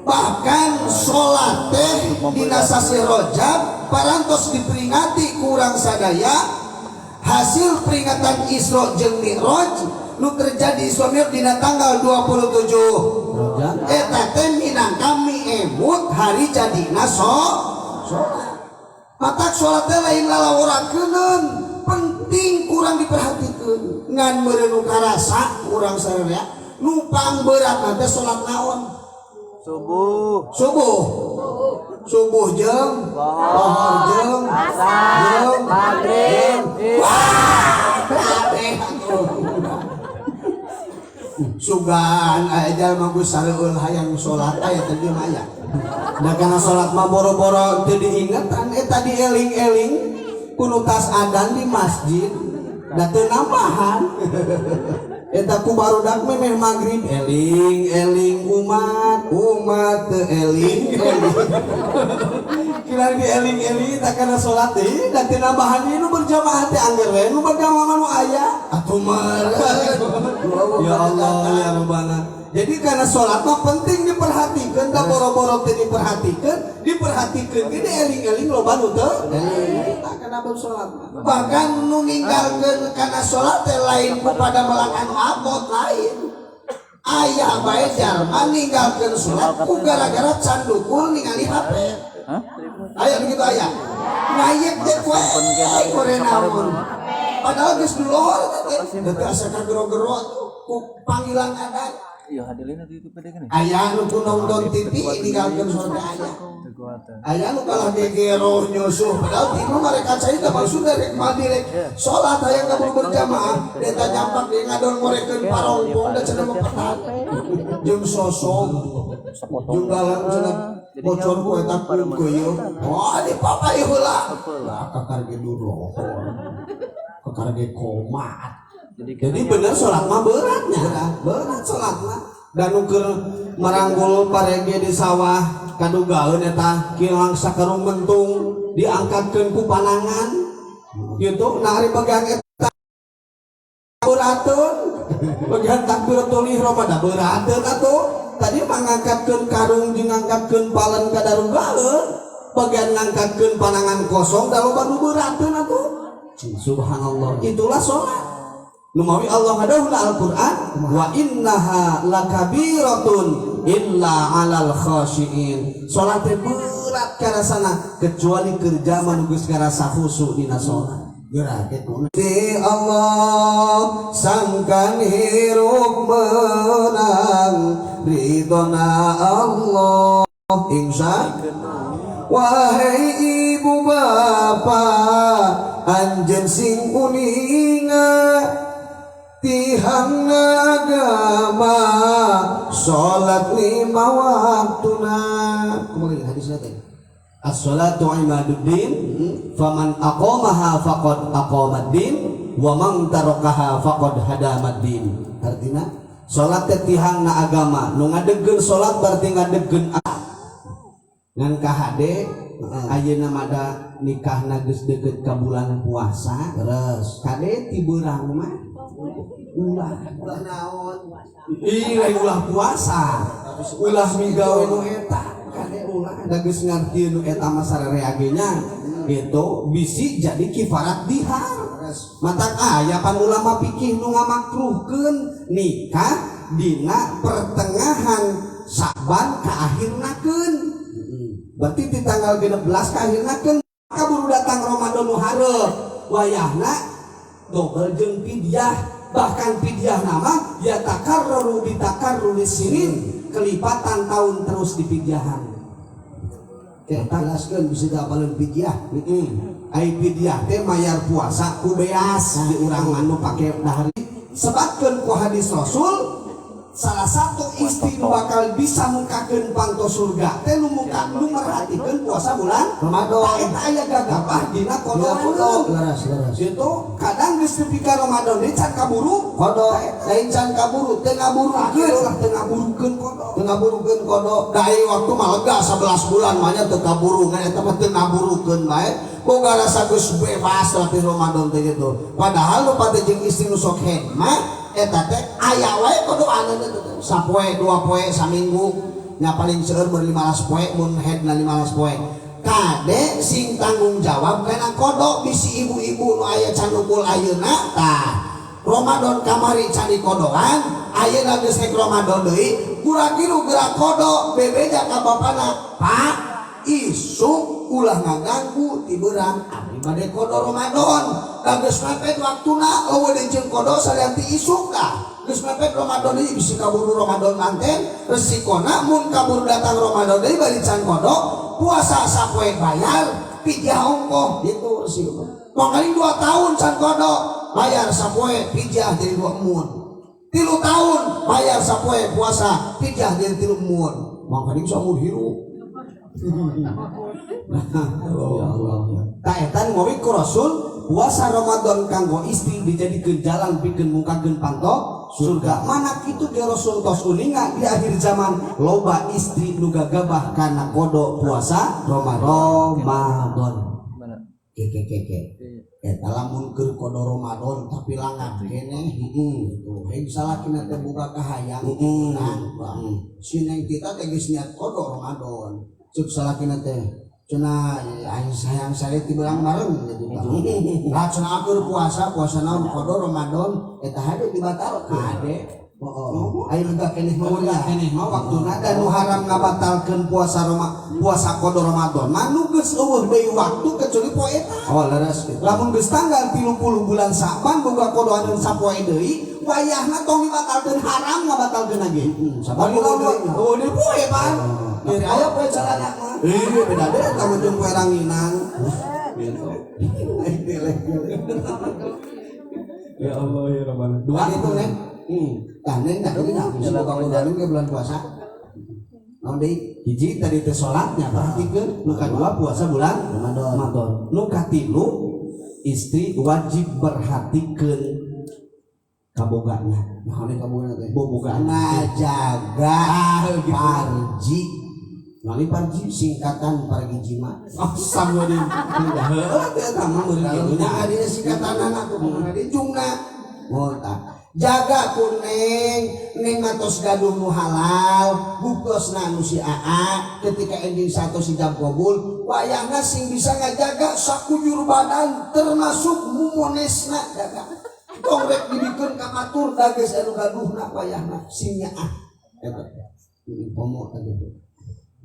Bahkan sholat teh dina sasih Rajab parantos diperingati ku urang sadaya, hasil peringatan Isra jeung Mi'raj nu terjadi Isra Mi'raj dina tanggal 27 Rajab. Eta teh minangka miemut hari jadina sholat. Matak sholat teh lain lalaworakeun, penting ku urang diperhatikeun. Ngan meureun nu karasa urang sadaya, nu pangberat teh sholat naon? Subuh. Subuh, subuh jeung lohor jeung jeung Maghrib. Wah, kabeh atuh. Sugan aya jalma geus sareueul hayang salat, aya teh mah aya. Da kana salat mah boro-boro teu diingetan, eta dieling-eling ku nu tas adan di masjid da teu nambahan. Eta ku barudak memeh maghrib, eling-eling umat, umat teu eling-eling. Kira dieling-eling tak kana salat deui da teu nambahan. Ieu nu berjamaah teh angger we nu berjamaah mah nu aya. Atuh meureun. Ya Allah ya Rabbana. Jadi karena sholat mah penting diperhatikan, tak boro-boro teu diperhatikan, diperhatikan gede eling-eling loba nu teu. Tak kenapa sholat mah. Bahkan nu ninggalkeun kana salat teh lain ku pada melang anu abot, lain. Aya bae jalma ninggalkeun salat ku gara-gara candukul ningali HP. Hah? Aya begitu, aya ngayek teh ku kore naon, padahal geus di lohor teh teu asa kagero-gero atuh ku panggilan adan. Iya, hadilin itu itu pede kan ya? Aya nu ku nonton TV ninggalkeun salat teh aya. Aya nu kalah gegero nyusuh, padahal ti nu mereka cai teh maksudna rek mandi, rek salat, hayang kabur berjamaah, eta nyampak di ngadon ngorekeun parongpong da cenah mepetan jeung sosok jeung dalam cenah bocor ku eta ku geuyeum. Oh, di papa ieu heula lah, kakar ge lohor, kakar ge komat. Jadi bener sholat mah beratnya, berat sholat mah. Dan ukur maranggul parege di sawah kadugaeun eta kilang sakarung mentung diangkatkeun ku panangan gitu. Nah, ari bagian eta berateun, bagian takbiratul ihram ada berateun atuh. Tadi mah ngangkatkeun karung jeung ngangkatkeun palen kadarunggaeun, bagian ngangkatkeun panangan kosong da loba nu berateun atuh. Subhanallah, itulah sholat. Numawi Allah ngadawuh Al-Qur'an, wa innaha lakabiratun illa 'alal khashiin. Salat teh berat karasana kecuali kerja nu geus ngarasa khusyuk dina salat. Geura kitu. Ti Allah sangkan hirup menang ridona Allah insya. Wahai ibu bapak, anjeun sing uninga tihang agama salat lima waktuna. Kumaha gini hadisna teh? As-salatu imaduddin, faman aqamaha faqad aqamaddin, wa man tarakaha faqad hadamaddin. Artina? Salat teh tihangna agama. Nu ngadegkeun salat berarti ngadegkeun ngan kahade ayeuna mah da nikahna geus deukeut ka bulan puasa. Terus. Kade ti beurang mah ulah. Ulah naon? Ih, lain ulah puasa, ulah migawe nu eta. Kade ulah, da geus ngarti nu eta mah sararea ge nya gitu, bisi jadi kifarat dzihar. Terus. Matak aya pan ulama fikih nu ngamakruhkeun nikah dina pertengahan Sa'ban ka akhirnakeun, berarti di tanggal 16 ka akhirnakeun, kaburu datang Ramadan nu hareup, wayahna dobel jeung fidyah. Bahkan fidyah nama ya takarraru bi takarruri sinin, kelipatan tahun terus dipidyahan. Oke, jelaskeun bisa diapalin fidyah. Heeh. Ai fidyah teh mayar puasa ku beas di urang mah nu pake dahar. Sebatkeun ku hadis Rasul, salah satu istri nu bakal bisa mukakeun panto surga teh nu muka nu merhatikeun puasa bulan Ramadan. Tah, eta aya gagabah dina Dina qada. Qada, leres leres. Gitu, kadang geus nepi ka Ramadan deui can kaburu. Qada lain can kaburu, teu ngaburukeun. Lah, teu ngaburukeun qada. Teu ngaburukeun qada. Da ieu waktu mah lega, 11 bulan mah nya teu kaburu, ngan eta mah teu ngaburukeun bae. Boga rasa geus bebas lah ti Ramadan teh gitu. Padahal nu pate jeung istri nu sok mah eta teh aya wae kodoan teh, sapoe dua poe saminggu. Nya paling seueur mun 15 poe, mun haidna 15 poe. Kade sing tanggung jawab kana qodho, bisi ibu-ibu nu aya can nukul ayeuna tah. Ramadan kamari can dikodoan, ayeuna geus rek Ramadan deui, gura-giru geura qodho, bebeja ka bapana, "Pak, isuk ulah ngaganggu ti beurang, abdi bade qodho Ramadan." Da geus mepet waktuna, euweuh deui jeung qodho salian ti isuk tah. Geus mepet Ramadan deui, bisi kaburu Ramadan manten, resikona mun kaburu datang Ramadan deui bari can qodho, puasa sapoe bayar, fidyah ongkoh gitu resiko. Mangkaning 2 tahun can qodho, bayar sapoe fidyah jadi 2 mun. 3 tahun bayar sapoe puasa fidyah jadi 3 mun. Mangkaning saumur hirup. Ya Allah. Tah eta ngowi ku Rasul, puasa Ramadan kanggo istri dijadikeun jalan pikeun mungkakeun panto surga. Mana kitu ge Rasul tos uninga di akhir zaman loba istri nu gagabah kana qodho puasa Ramadan. Ramadan. Mana? Ke ke ke ke. Eta lamun keur qodho Ramadan tapi langap keneh gitu. Hei salakina teh boga kahayang. Nah, si neng kita teh geus niat qodho Ramadan. Cek salakina teh cenah aing sayang sare ti beurang bareng gitu tah. Lah cenah keur puasa, puasa naon, qodho Ramadan eta hade dibatalkeun. Hade. Heeh. Ayo lega keneh mah. Lega keneh mah waktuna, dan nu haram ngabatalkeun puasa Roma, puasa qodho Ramadan mah nu geus euweuh deui waktu kecuali poe eta. Oh, leres gitu. Lamun geus tanggal 30 bulan Sa'ban boga qodoaneun sapoe deui, wayahna tong dibatalkeun, haram ngabatalkeun lagi. Sabab Euweuh euweuh deui. Euweuh deui poe pan. Tapi aya poe calana mah. Iya, beda deh kamu jeung poe ranginang. Gitu. Ya Allah ya Rabbana. Dua itu neng. Tah neng tah deui nah geus boga qodoaneun ke bulan puasa. Naon deui? Hiji tadi teh salatnya, perhatikeun. Nu kadua puasa bulan Ramadan. Ramadan. Nu katilu, istri wajib perhatikeun kabogana. Naon deui kabogana teh? Bobogaan. Ngajaga gitu. Parji. Ngali parji? Singkatan pargi jima. Oh, sama di. Heuh, teh eta mah meureun kitu nya. Nah, dia singkatan anak tuh di jungna. Oh, tah. Jaga ku neng, neng matos gaduh nu halal, buktosna nu si AA ketika ending satu ijab kabul, wayahna sing bisa ngajaga sakujur badan termasuk mumonesna jaga. Tong rek dibikeun ka batur da geus anu gaduhna wayahna sing nyaah. Eta. Komo teh gitu.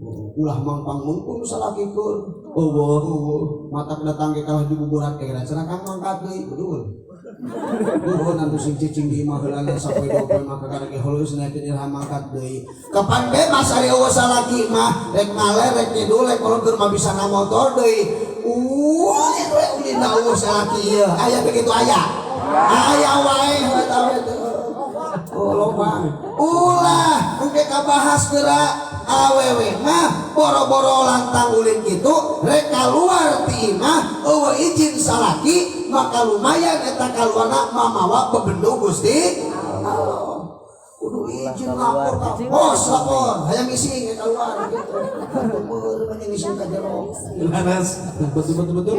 Oh, ulah mangpang mungkung salakikeun. Euweuh. Euweuh, matak datang ke kalah dibuburan ke cenah kang mangkat deui, betul. Oh, nanti sing cicing di imah heula sampai dua poe maka kana ge halus naikeun ilham mangkat deui. Kapan bebas ari euweuh salaki mah, rek ngaler rek ngidul rek kolot mah bisa na motor deui. Ulin we ulin da euweuh salaki ieu. Aya begitu aya. Aya wae eta we teh. Oh, loba. Ulah engke kabahas geura awewe mah boro-boro lantang ulin kitu rek kaluar ti imah euweuh izin salaki, maka lumayan eta kaluarna mamawa bebendu Gusti Allah. Kudu izin, lapor ka bos, lapor hayang ngising keluar gitu. Meureun ngising ka jero. Leres. Betul betul betul.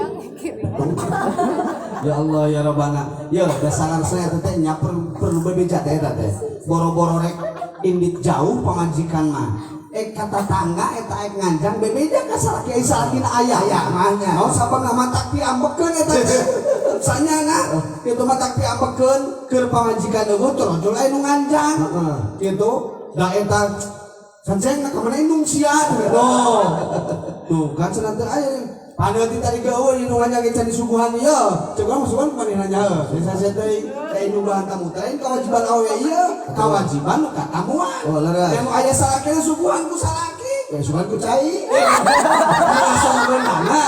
Ya Allah ya Rabbana. Ya dasaran saya teh nya perlu perlu bebeja teh eta teh. Boro-boro rek indit jauh pamajikan mah. Eh kata tangga eta ek nganjang bebeja ka salaki, ai salakina aya aya mahnya. Naon sababna matak piambekeun eta teh. Sanyana kitu matak piambekeun keur pamajikan euweuh torojol aya nu nganjang. Heeh. Gitu. Da eta sanceng ka mana indung sia gitu. Tuh kan cenah teh aya paneuti tadi ge euweuh nu nganjang ge can disuguhan ieu. Cek urang masukan manehna nya heuh. Sesa teh teh nyuguhan tamu teh lain kewajiban awewe ieu, kewajiban nu katamuan. Oh, leres. Yang aya salakina suguhan ku salaki. Ya sugan ku cai. Langsung beunana.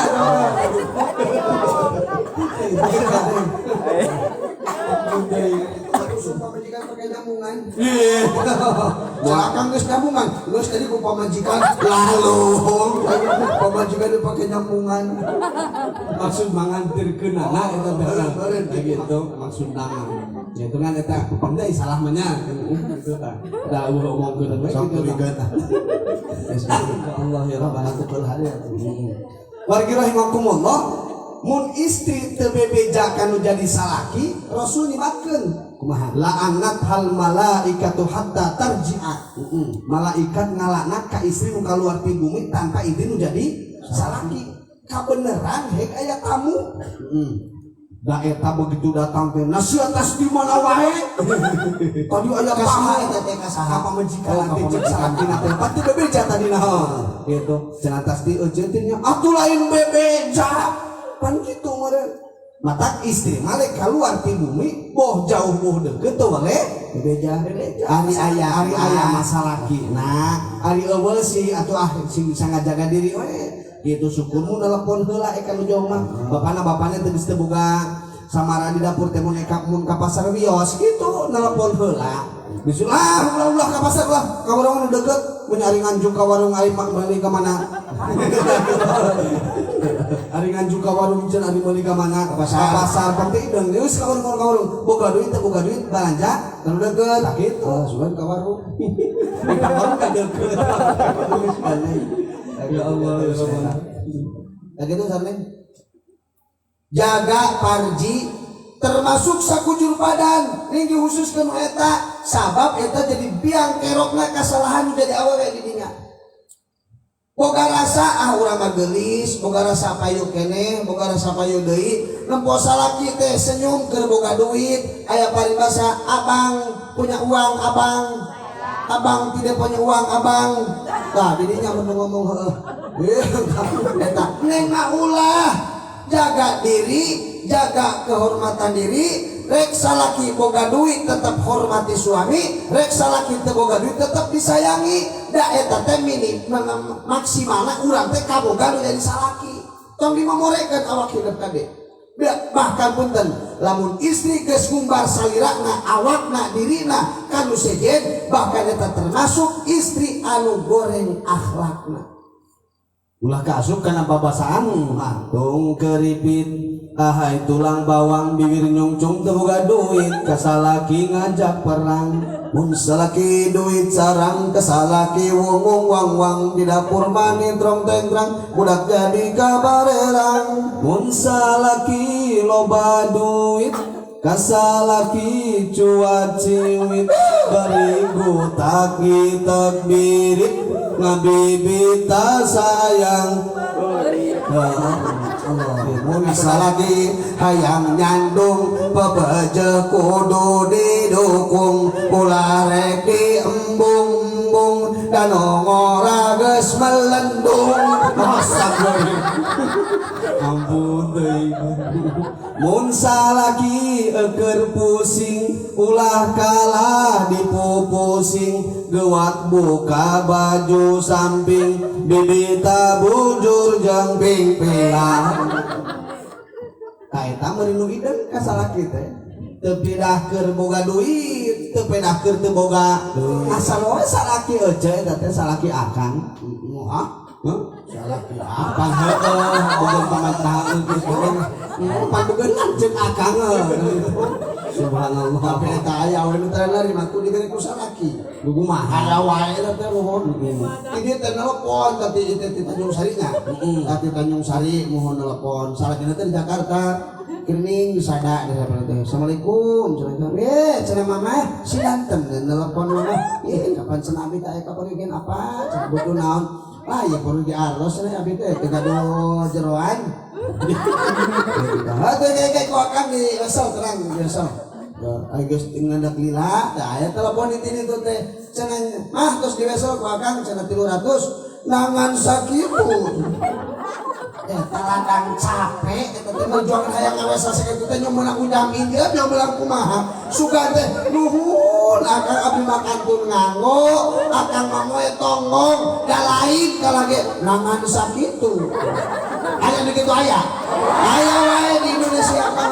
Pamajikan pakai nyambungan. Iya. Celakang geus nyambungan. Geus tadi ku pamajikan lalu. Pamajikan dipakai nyambungan. Maksud mangantirkeunana eta teh gitu maksud nama. Ya itu kan eta pandai salah mah nya gitu tah. Da eueuh omongkeun we Sok gitu. curiga tah. Ya Allah ya Rabbana. Aku hari atuh. Wargi rahimakumullah, Mun istri teu bebeja kanu jadi salaki, Rasul nyebatkeun Kumaha? la'anat hal malaikatu hatta tarji'a. Malaikat ngalaknat ka istri nu kaluar ti bumi tanpa izin nu jadi salaki. Kabeneran hek aya tamu. Da eta begitu datang teh nasi atas di mana wae. Tadi aya tamu Kasaha eta teh, kasaha? Ka pamajikan Oh, teh cek ka pamajikan. Salakina teh pati bebeja tadi nah. Gitu. Cenah tas di euceun teh nya atuh lain bebeja. Pan kitu meureun. Matak istri mah lek keluar ti bumi boh jauh boh deukeut teu boleh Bebeja. bebeja. Ari aya Ari aya masalaki. Nah, ari euweuh sih atuh ah sing bisa ngajaga diri we. Gitu syukur mu nelpon heula eka nu jauh mah. Bapana bapana teu bisa boga samara di dapur teh mun eka mun ka pasar wios gitu nelpon heula. Bisa lah ulah ulah ka pasar lah ka warung nu deukeut mun ari nganjuk ka warung ari meuli ka mana? Ari nganjuk ka warung cenah ari meuli ka mana? Ka pasar. Ka pasar penting deung geus ka warung ka warung. Boga duit teu boga duit balanja nu deukeut tah kitu. Oh, sugan ka warung. Di ka warung ka deukeut. Ya Allah, ya Allah. Nah gitu sampe. Jaga parji termasuk sakujur badan ini dikhususkan eta sabab eta jadi biang kerokna kesalahan jadi awewe di dinya. Boga rasa ah urang mah geulis, boga rasa payu keneh, boga rasa payu deui, nempo salaki teh senyum keur boga duit, aya paribasa abang punya uang abang, abang tidak punya uang abang. Tah didinya mun ngomong heueuh. Eta neng mah ulah jaga diri, jaga kehormatan diri, rek salaki boga duit tetap hormati suami, rek salaki teu boga duit tetap disayangi. Da eta teh mini maksimalna urang teh kaboga nu jadi salaki. Tong dimomorekeun awak hidup kade. Bahkan punten lamun istri geus ngumbar salirana awakna dirina kanu sejen bahkan eta termasuk istri anu goreng akhlakna. Ulah kaasup kana babasaan tong keripit ahai tulang bawang bibir nyungcung teu boga duit kasalaki ngajak perang mun salaki duit sarang kasalaki wong wang wang di dapur mani trong tengrang budak jadi kabarerang mun salaki loba duit kasalaki cuat ciwit barigu taki takbirit ngabibita sayang. Mun salaki hayang nyandung pebeje kudu didukung ulah rek diembung-embung dan ora geus melendung. Masa ampun teuing. Mun salaki eukeur pusing ulah kalah dipupusing gewat buka baju samping bibita bujur jeung pingping. Tah eta meuri nu ideung ka salaki teh teu pindah keur boga duit teu pindah keur teu boga asal we salaki euceu eta teh salaki akang. Ah, Hah? salaki akang heueuh boga pamataheun geus boga pandugeun lanceuk akang. Subhanallah. Tapi eta aya we nu teh lari mah kudu dibere ku salaki. Nu kumaha? Aya wae eta teh nuhun. Ini teh nelpon tapi itu ti Tanjung Sari nya. Tapi Tanjung Sari mohon nelpon. Salakina teh di Jakarta. Kening sada di sana teh. Assalamualaikum. Cenah. Cenah mama si danten nelpon mama. Kapan cenah abi teh aya kapan apa? Cenah butuh naon? Lah ya perlu diaros cenah abi teh teu gaduh jeroan. Hatuh kayak ku akang di wesel terang di wesel. Ya, ayo geus ngandak lila, tah aya telepon di sini tuh teh. Cenah mah terus di wesel ku akang cenah 300 nangan sakitu. Taladang capek eta teh berjuang hayang ngawesel sakitu teh nyomeunang ujang injeum nyomeunang kumaha. Sugan teh nuhun akang abdi makan pun nganggo, akang mah moe tonggong, da lain kalage nangan sakitu. Aya nu kitu aya. Aya wae di Indonesia mah.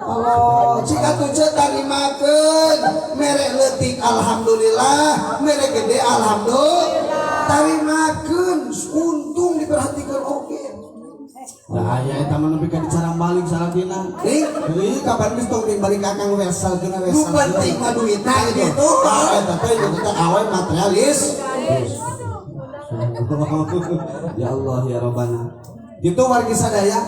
Allah, jika tuh cek tarimakeun, mere leutik alhamdulillah, mere gede alhamdulillah. Tarimakeun, untung diperhatikan oke. Nah, aya eta mah nepi ka dicarang balik salakina. Nih, Deui kapan geus tong balik ka Kang wesel geuna wesel. Nu penting mah duitna gitu. Ah, eta teh itu teh awe materialis. Ya Allah ya Rabbana. Gitu wargi sadaya.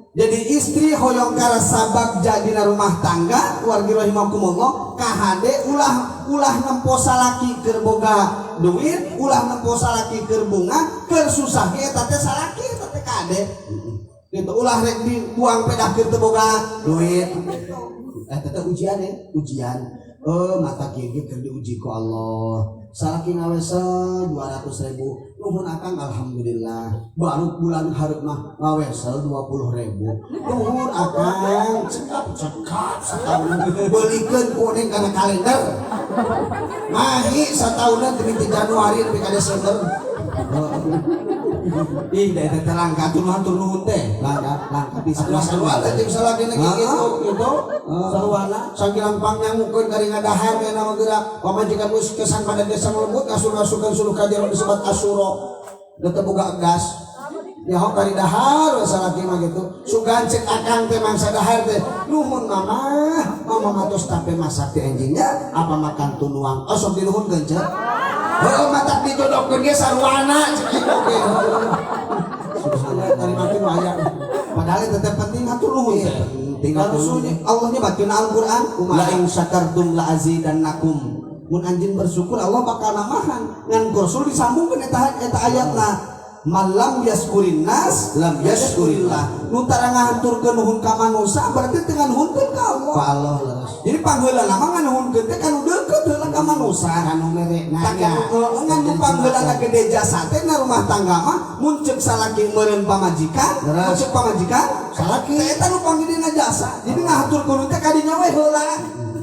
Jadi istri hoyong karasa bagja dina rumah tangga, wargi rahimakumullah, kahade ulah ulah nempo salaki keur boga duit, ulah nempo salaki keur bunga, keur susah ge eta teh salaki eta teh kade. Gitu, ulah rek dibuang pedah keur teu boga duit. Eta teh ujian ya, ujian. Eh, mata kieu keur diuji ku Allah. Salaki ngawesel 200 ribu, nuhun akang, alhamdulillah. Baru bulan hareup mah ngawesel 20 ribu, nuhun akang. Cekap cekap setahun belikeun kuning kana kalender, mahi satahunan di Januari nepi ka Desember. Ih, da eta teh langka tuh hatur nuhun teh. Langka. Langka pisan. Atuh sarua teh jeung salakina kitu gitu. Sarwana. Sangkilang pangnyangukeun kari ngadahar we nama geura pamajikan geus kesan pada desa lembut ngasur-ngasurkeun suluh ka jero disebut asuro, da teu boga gas nyaho kari dahar we salaki mah gitu. Sugan cek akang teh mangsa dahar teh, "Nuhun mama, mama mah tos tape masak teh enjingnya apa makan tunuang." Oh, sok dinuhunkeun cek. Heuh, matak dijodohkeun ge sarwana cek ieu oge. Subhanallah, tari makin aya. Padahal itu teh penting hatur nuhun Iya, teh. penting hatur nuhun. Rasulnya Allah nyebatkeun Al-Qur'an, Kumaha? "La in syakartum la azidannakum." Mun anjeun bersyukur, Allah bakal nambahan. Ngan ku Rasul disambungkeun eta eta ayatna. "Malam yaskurin nas lam yaskurillah." Nu tara ngahaturkeun nuhun ka manusa berarti teu nganuhunkeun ka Allah. Ka Allah, leres. Jadi pangheulana mah nganuhunkeun teh kanu deukeut heula ka manusa. Kanu mere Tak nanya. ngan nu pangheulana gede jasa teh na rumah tangga mah mun ceuk salaki meureun pamajikan, Leres. mun ceuk pamajikan salaki. Teh eta nu panggedena jasa. Jadi ngahaturkeun teh kadinya we heula.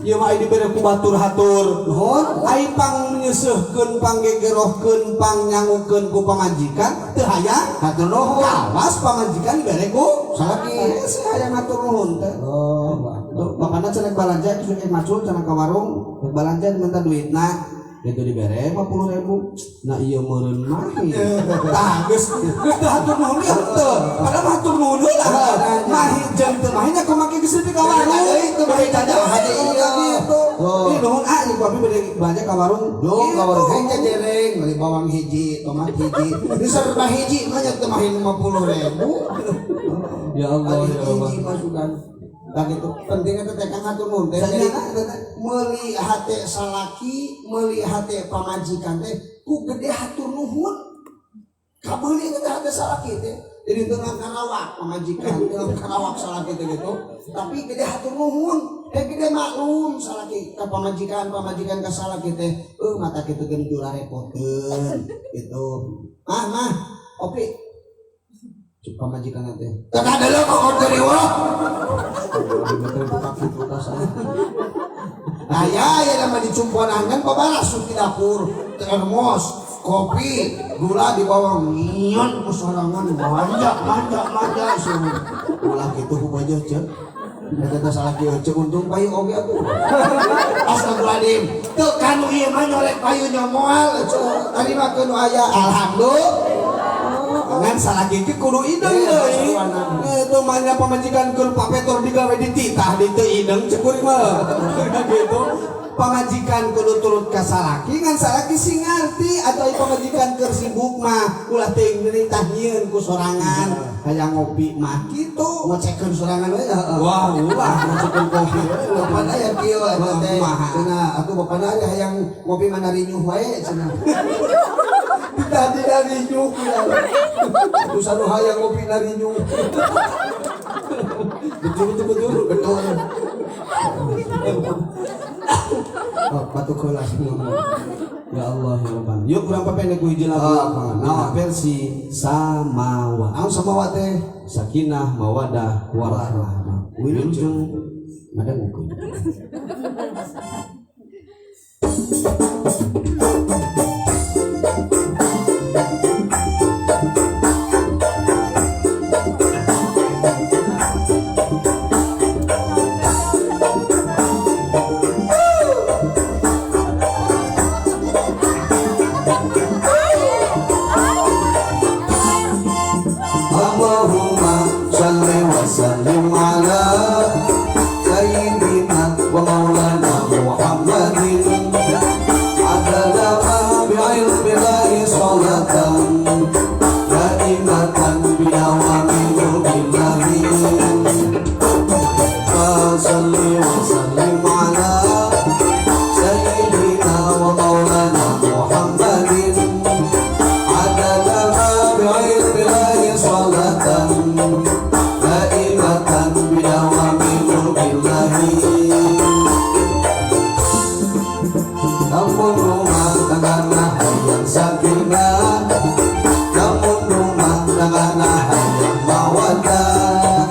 Ieu mah ai dibere ku batur hatur Nuhun. Ai pang menyeuseurkeun, pang gegerohkeun, pang nyangukeun ku pamajikan teu hayang Hatur nuhun. Kawas pamajikan dibere ku salaki. Hese hayang hatur nuhun teh. Oh. Tuh, bapakna cenah balanja, terus macul cenah ka warung, rek balanja minta duitna. Gitu dibere 50 ribu. Nah, iya meureun mahi. Tah geus geus teu hatur nuhun ieu teu. Padahal mah hatur nuhun heula. Mahi jeung teu mahi nya kumaha geus nepi ka warung. Itu mahi dada hati iya. gitu. Oh. Ih, nuhun ah, ieu abi bade belanja ka warung. Duh, Gitu. ka warung hanya jereng, beli bawang hiji, tomat hiji. Di serba hiji mah nya teu mahi 50 ribu. Ya Allah, ya Allah. Hiji masukan. Nah gitu, pentingnya teh kang hatur nuhun teh. Jadi meuli hate salaki, meuli hate pamajikan teh ku gede hatur nuhun. Kabeuli teh hate salaki teh. Jadi teu karawak pamajikan, teu karawak salaki teh gitu. Tapi gede hatur nuhun, eh gede maklum salaki ka pamajikan, pamajikan ka salaki teh. Eh, mata kitu ge jura repoteun gitu. Ah, mah, opi. Cuk pamajikan teh. Teu kadeuleu kok riweuh. Aya ya nama dicumponan kan babarasuk di dapur, termos, kopi, gula dibawa ngion ku sorangan manja manja manja suruh. Ulah kitu ku bojeh ceuk. Eta teh salah kieu ceuk, untung payu oge atuh. Astagfirullahaladzim. Teu kanu ieu mah nyolek payu nya moal ceuk. Tadi mah keun aya alhamdulillah. Ngan salaki ge kudu ideng deui. Itu mah nya pamajikan keur papetor digawe dititah di teu ideng cek kuring mah. Gitu. Pamajikan kudu turut ka salaki, ngan salaki sing ngarti atau ai pamajikan keur sibuk mah ulah teuing nitah nyieun ku sorangan hayang ngopi mah kitu. Ngocekeun sorangan we heeh. Wah, ulah ngocekeun kopi. Bapana aya kieu eta teh. Kumaha? Cenah atuh bapana aya hayang ngopi mah narinyuh wae cenah. Tadi narinyuh. Terus anu hayang ngopi narinyuh. Betul betul betul. Betul. Oh, batuk heula. Ya Allah ya Rabbana. Yuk kurang papendek ku hiji lagu. Ah, Nah, versi Samawa. Naon samawa teh? Sakinah, mawadah, warahmah. Wilujeng ngadangukeun. Allahumma shalli wa sallim ala sayyidina wa maulana Muhammad. Sakinah, lamun rumah tanggana hayang mawaddah,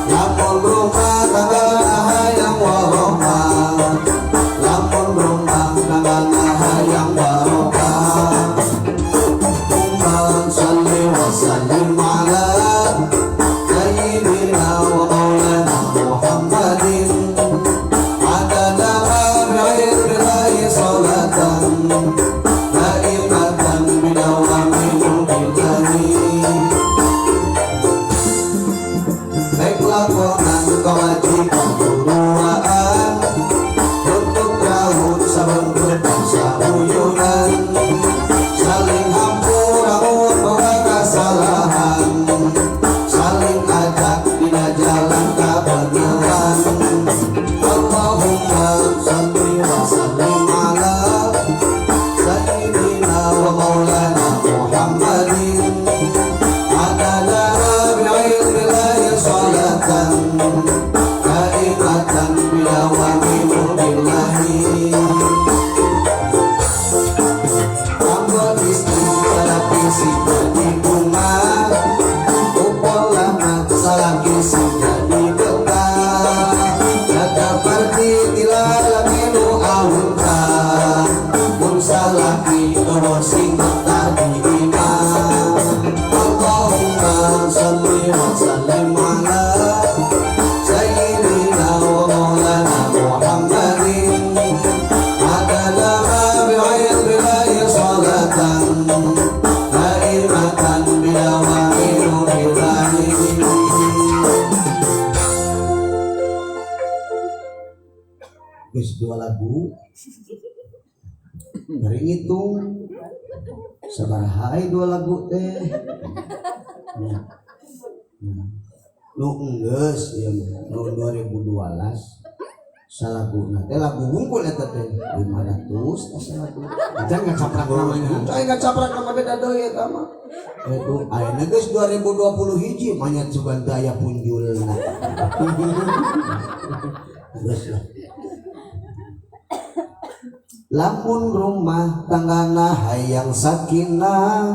lamun rumah tanggana hayang warohmah, lamun rumah tanggana hayang barokah. Allahumma salli wa sallim ala sayyidina wa maulana Muhammadin adada ma bi'ilmillahi salatan daimatan bidawami mulkillahi. Baik lakonan kewajiban kuduaan untuk raut saben bertang sauyunan, saling hampura mun boga kasalahan, saling ajak dina jalan kabeneran. Allahumma salli wa sallim ala sayyidina wa maulana Muhammadin adada bi'ilmillahi salatan daimatan bidawami mulkillahi. Kanggo istri salaki sing jadi bunga, upolana salaki sing jadi betah, jaga parti dilalami nu awunta, mun salaki euweuh sing betah di imah. Allahumma salli wa sallim ala sayyidina wa maulana Muhammadin adada ma bi'ilmillahi salatan daimatan bidawami mulkillahi. Geus dua lagu dari ngitung sabaraha ai dua lagu teh. Nah. Nah. Nu enggeus ieu mah nu 2012 salaguna teh lagu wungkul eta teh 500 teh salagu. Jangan ngacaprak namanya. Aing ngacaprak nama beda deui eta mah. Itu ayeuna geus 2020 hiji manyat sugan teu aya punjulna. Geus lah. Lamun rumah tanggana hayang sakinah,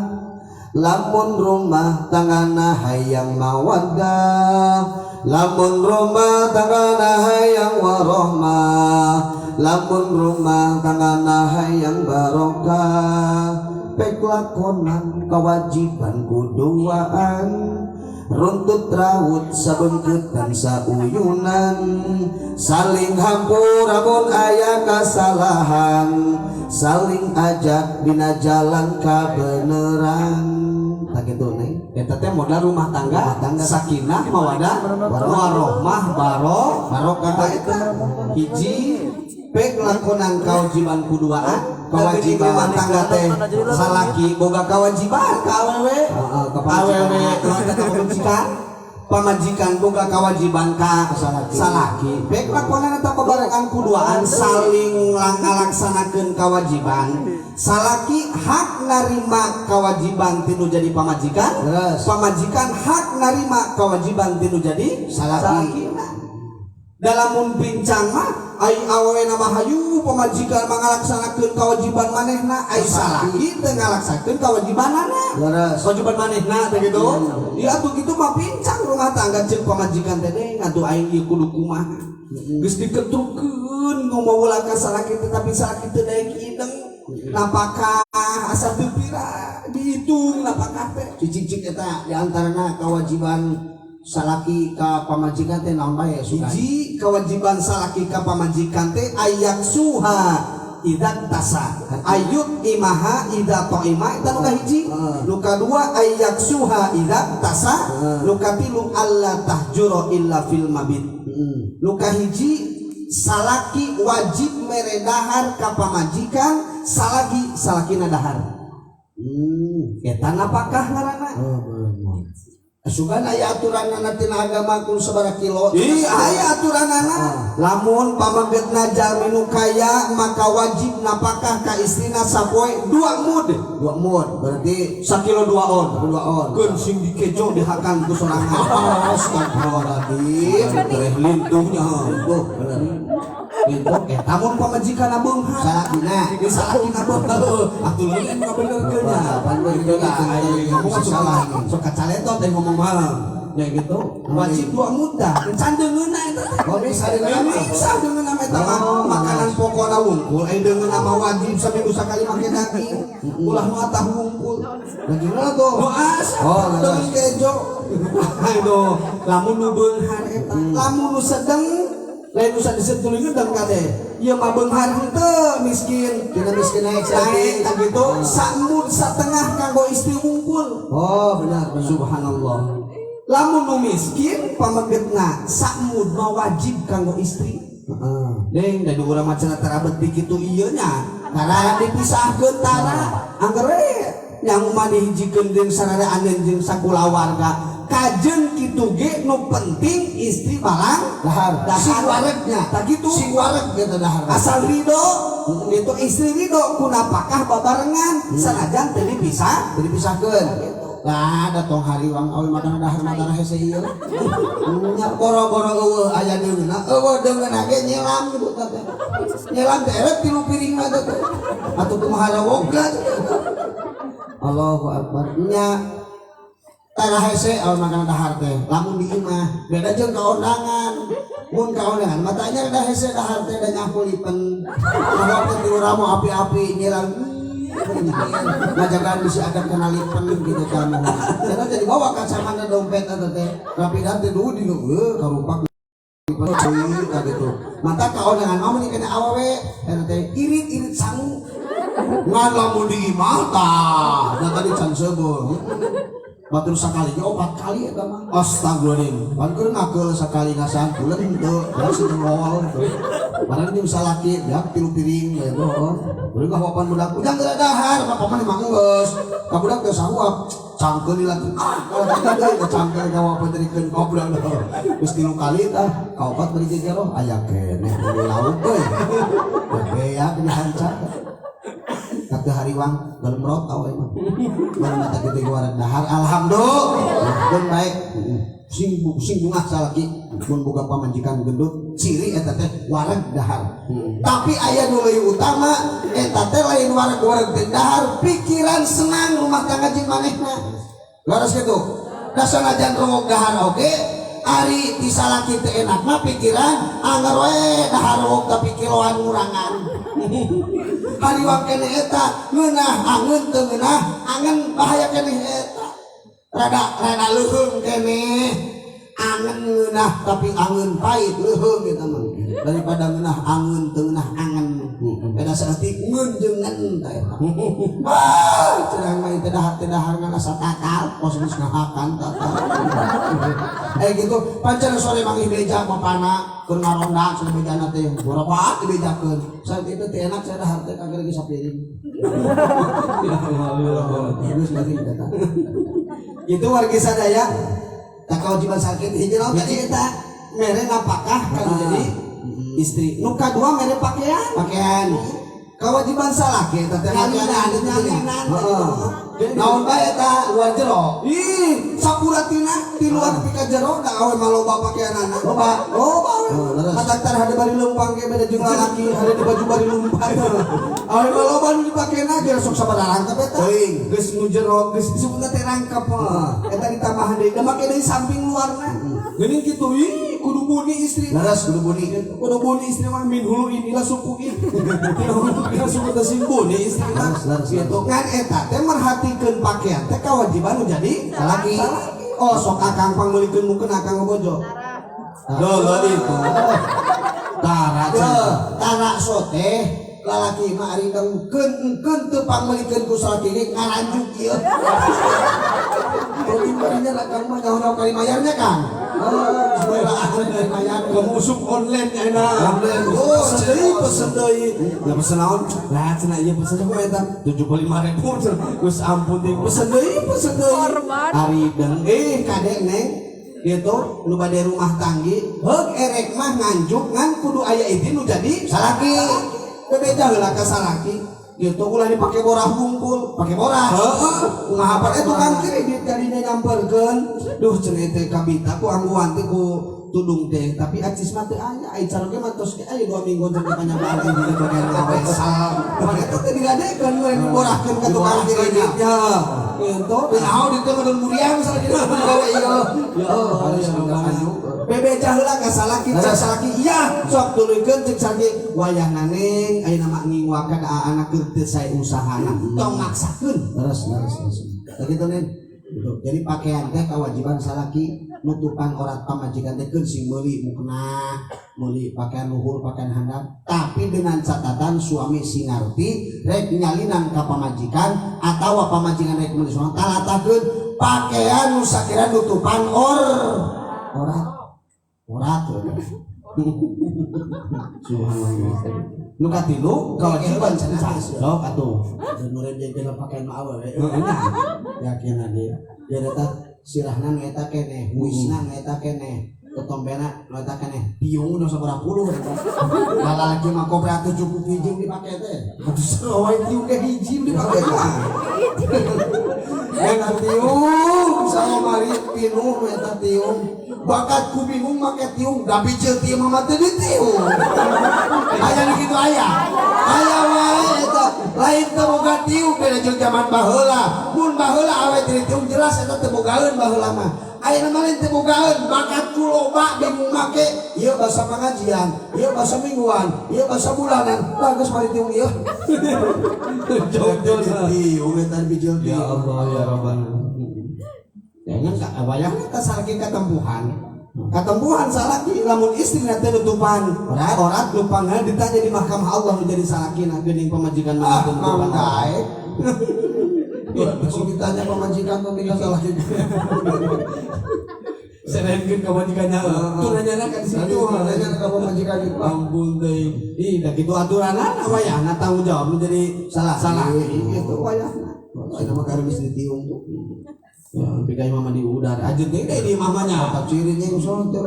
lamun rumah tanggana hayang mawaddah, lamun rumah tanggana hayang warohmah, lamun rumah tanggana hayang barokah. Pek lakonan kewajiban kuduaan, runtut raut sabengketan sauyunan, saling hampura mun aya kasalahan, saling ajak dina jalan kabeneran. Tak kitu Neng. Eta teh modal rumah tangga, Rumah tangga. Sakinah mawadah warohmah barokah. Eta hiji pek lakonan kewajiban kuduaan, kewajiban rumah tangga teh salaki boga kewajiban ka awewe, Heeh, ka pamajikan. Awewe ka pamajikan, pamajikan boga kewajiban ka Salaki. Salaki. Pek lakonan eta babarengan kuduaan saling ngalaksanakeun kewajiban. Salaki hak narima kewajiban tinu jadi pamajikan, Terus. Pamajikan hak narima kewajiban tinu jadi Salaki. Dalam pincang mah ai awewe nama hayu pamajikan mangalaksanakeun kewajiban manehna, ai salaki teu ngalaksanakeun kewajibanana. Leres. Kewajiban manehna teh gitu. Ya atuh kitu mah pincang rumah tangga. Ceuk pamajikan teh deh atuh aing ieu kudu kumaha. Geus diketrukeun ngomong ka salaki teh, tapi salaki teu daek ideng. Napakah asa teu pira dihitung napakah teh. Cicik-cik eta di antarana kewajiban salaki ka pamajikan teh naon bae sugan? Hiji, kewajiban salaki ka pamajikan teh ayaksuha idza tasa ayut imaha idza ta'ima, eta nu kahiji. Heeh. Nu kadua ayaksuha idza tasa. Heeh. Nu katilu alla tahjura illa fil mabit. Nu kahiji, salaki wajib mere dahar ka pamajikan salagi salakina dahar. Eta napakah ngaranna. Oh, bener. Sugan aya aturanana tina agama kun sabaraha kilo? Ih, aya aturanana. Lamun pamegetna jalmi nu kaya maka wajib napakah ka istrina sapoe 2 mud. 2 mud berarti sakilo 2 on. 2 on. Keun sing dikejo dihakan ku sorangan. Astagfirullahaladzim. Tereh lintuhnya. Tuh, bener. Gitu eta mun pamajikan beunghar. Salakina. Di salakina beunghar. Atuh leuleun ngabenerkeun nya. Pan Gitu gitu, tah, aya ngomong salah. salah. Sok kacaletot teh ngomong mah. Ya gitu. Wajib 2 muddah. Can deungeunna eta teh. Oh, bisa deungeunna. Bisa deungeunna eta mah Oh, makanan pokokna wungkul. Eh, deungeunna mah wajib saminggu sakali make daging. Ulah nu atah wungkul. Dagingna tuh. Nu asa Oh, deungeun kejo. Aduh, lamun nu beunghar eta, lamun nu sedeng lain nu disentulikeun dan kade. Ieu mah beunghar henteu miskin. Dina miskin naik Naik saeutik. tak gitu, samud satengah kanggo istri wungkul. Oh, benar, benar. Subhanallah. Lamun nu miskin pamegetna samud mah wajib kanggo istri. Heeh. Deng, da urang mah cenah tarabet di kitu ieu nya. Tara dipisahkeun tara. Angger we yang mah dihijikeun jeung sararea jeung sakulawarga. Kajeun kitu ge nu penting istri balang Dahar. Dahar. Sing waregnya. Tak gitu. Sing wareg gitu dahar. Asal ridho gitu, istri ridho ku napakah babarengan sanajan teu dipisah. Jadi dipisahkeun. Gitu. Lah, da tong hariwang awe makan dahar matana hese ieu. Nya boro-boro eueuh aya deungeunna, eueuh deungeunna ge nyelam ibu teh. Nyelam teh erek 3 piring mah teh. Atuh kumaha rewogna. Allahu akbar. Nya tara hese awe makan dahar teh. Lamun di imah beda jeung kaondangan. Mun kaondangan matanya da hese dahar teh da nyapu lipen. Nyaho teh tilu ramo api-api nyelam. Ngajagaan bisa ada kena lipen gitu kan. Karena jadi bawa kacamata dompet atau teh. Rapi teh dulu di karupak lipen cuy gitu. Mata kaondangan mah mun kena awewe eta teh irit-irit sangu. Ngan lamun di imah tah, da tadi can seubeuh. Batur sakali ge 4 kali eta mah. Astagfirullahaladzim. Pan keur ngakeul sakali ngasaan bulan henteu, da sing ngowol teu. Padahal ini bisa laki, ya 3 piring gitu. Udah gak wapan budak, udah nggak dahar, apa mah emang geus. Ka budak teh sahuap, cangkeul lagi. Ah, kalau kita deui ke cangkeul ka wapan dirikeun ka budak. Geus 3 kali tah, kaopat bari gegero aya keneh di lauk euy. Ya beak dihanca. Kata hariwang gelemrot awe mah. Baru mata gede wareg dahar, alhamdulillah. Mun baik. Sing sing bungah salaki mun boga pamajikan gendut, ciri eta teh wareg dahar. Tapi aya nu leuwih utama eta teh lain wareg-wareg teh dahar, pikiran senang rumah tangga jeung manehna. Leres kitu. Da sanajan rowok dahar oge, ari ti salaki teh enak mah pikiran anger we dahar rowok tapi kiloan ngurangan. Hariwang keneh eta ngeunah angeun teu ngeunah angen bahaya keneh eta. Rada rada leuheung keneh angen ngeunah tapi angeun pahit leuheung eta mah. Daripada ngeunah angeun teu ngeunah angen. Beda saeutik ngeun jeung ngen tah eta. Ah, cenah mah teh dahar teh dahar ngan asa tatal kos geus ngahakan tatal. Gitu pancen sore manggih beja bapana keur ngaronda cenah bejana teh boropat dibejakeun. Saat itu teh enak saya dahar teh kagak geus sapiring. Ya Allah, ya Allah. Geus lagi eta. Itu warga sadaya Tak kewajiban sakit hiji naon tadi eta mere napakah kan jadi istri. Nu kadua mere pakaian. Pakaian. Kewajiban salaki eta teh Nyalinan, nyalinan. Heeh. Naon bae eta luar jero? Ih, sapuratina di luar pika jero da awe mah loba pakaianana. Loba. Loba we. Oh, leres. Matak tar hade bari leumpang ge beda jeung lalaki, hade di baju bari leumpang. Awe mah loba nu dipakena ge sok sabaraha rangkap eta. Teuing. Geus nu jero geus disebutna teh rangkap. Eta ditambahan deui, da make deui samping luarna. Geuning kitu ih, kudu buni istri. Leres kudu buni. Kudu buni istri mah min hulu inilah suku in. Ila suku teh sing buni istri mah. Leres, leres, Gitu. Ngan eta teh merhatikeun pakaian teh kewajiban nu jadi Salaki. Oh, sok akang pangmeulikeun mungkin akang bojo. Leuh itu. Tara Teu, cenah. tara sote lalaki mah ari dengkeun engkeun teu pangmeulikeun ku salaki ge ngaranjuk ieu. Teu barinya akang mah nyaho-nyaho kali mayarnya Kang. Oh, kali mayar. Kamu usuk online enak. Online. Oh, pesen deui, pesen deui. Ya pesen naon? Lah cenah ieu pesen ku eta 75.000 cenah. Geus ampun deui, pesen deui, pesen deui. Korban. Ari deung kade neng gitu nu bade rumah tanggi heug erek mah nganjuk ngan kudu aya izin nu jadi Salaki. Bebeja heula ka salaki gitu ulah dipake borah hungkul. Pake borah. Heeh, kumaha pan tukang kredit kadinya nyamperkeun. Duh cenah teh kabita ku angguan teh ku Tudung teh, tapi acis mah teu aya. Ai caroge mah tos ge aya 2 minggu sampai panyabaan di bagian ngawesal. Mana eta teh digadekeun we diborahkeun ka tukang kredit nya. Gitu. Naon di teh ngedon muriang salah jadi gawe ieu. Ya Allah, ya Rabbana. Bebeja heula ka salaki, cek salaki, iya, sok tuluykeun cek salaki wayahna neng ayeuna mah nginguakeun anak keur teu sae usahana. Tong maksakeun. Leres, leres, leres. Begitu nih. Gitu. Jadi pakaian teh kewajiban salaki nutupan orat pamajikan teh keun sing meuli mukena, meuli pakaian luhur, pakaian handap, tapi dengan catatan suami sing ngarti rek nyalinan ka pamajikan atawa pamajikan rek meuli suami talatakeun pakaian nu sakira nutupan orat orat. Subhanallah. Nu katilu kewajiban sok atuh. Dan nuren jeung dina pakaian mah awewe. Heeh nya. Yakin ade. Dia eta sirahna nu eta keneh, wisna nu eta keneh, totombena nu eta keneh, tiung nu sabaraha puluh eta. Lalaki mah kopre atuh cukup hiji dipake teh. Atuh sarua wae tiung ge hiji dipake mah. Eta tiung salomari pinuh nu eta tiung. Bakat ku bingung make tiung, da bijil tiung mah teu ditiung. Aya nu kitu aya. Aya wae eta lain teu boga tiung beda jeung zaman baheula. Mun baheula awe teu ditiung jelas eta teu bogaeun baheula mah. Ayeuna mah lain teu bogaeun, bakat ku loba bingung make. Ieu basa pengajian, ieu basa mingguan, ieu basa bulanan. Bagus mari tiung ieu. Jauh-jauh. Tiung eta bijil Ya tiung. Allah ya Rabbana. Ya kan wayahna ka salaki katempuhan. Katempuhan salaki lamun istri teh nutupan orat orat lupangna ditanya di mahkamah Allah menjadi salakina geuning pamajikan Ah, mah nutupan. mang daek. Masih ditanya pamajikan tuh tinggal salah juga. Serenkeun ka pamajikannya. Tuh nanya kan Tadi situ. nanya ke pamajikan itu. Ampun teuing. Ih, da kitu aturanana wayahna tanggung jawab menjadi Salah. salah. Gitu wayahna. Ini mah garis ditiung tuh. Ya, tapi kayak mama di udara. Aja teh di mamanya. Tak cirinya yang sono teh.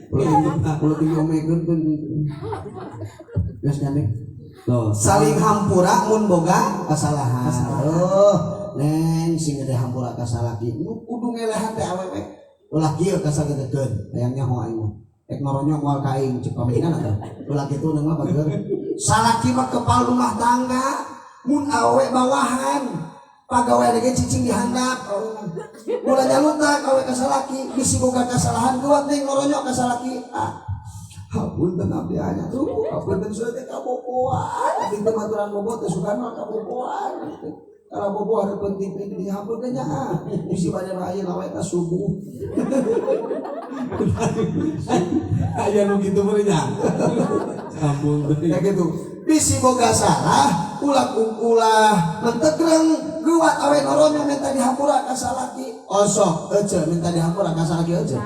Ulah tinggi omekeun tuh. Geus nyandek. Loh, saling hampura mun boga Kesalahan. Oh, neng sing gede hampura ka salaki. Nu kudu ngelehan teh awewe. Ulah kieu ka sagedekeun. Hayang nyaho aing mah. Ek noronyok moal ka aing ceuk pamajikan atuh. Ulah kitu neng mah bager. Salaki mah kepala rumah tangga, mun awewe bawahan. Pagawean ge cicing di handap. Ulah nyalutak awe ka salaki, bisi boga kasalahan kuat neng noronyok ka salaki. Ah. Hapunten abdi anya tuh, hapunten sudah teh kaboboan. Abdi teh maturan bobo teh suka mah kaboboan. Kalau bobo ada penting di hapunten nya ah. Bisi bade mah ayeuna we ka subuh. Aya nu kitu meureun nya. Ampun teuing. Ya gitu. Bisi boga salah, ulah ulah mentegreng geuwat awe noronyo minta dihampura ka salaki. Osok ece minta dihampura ka salaki ece.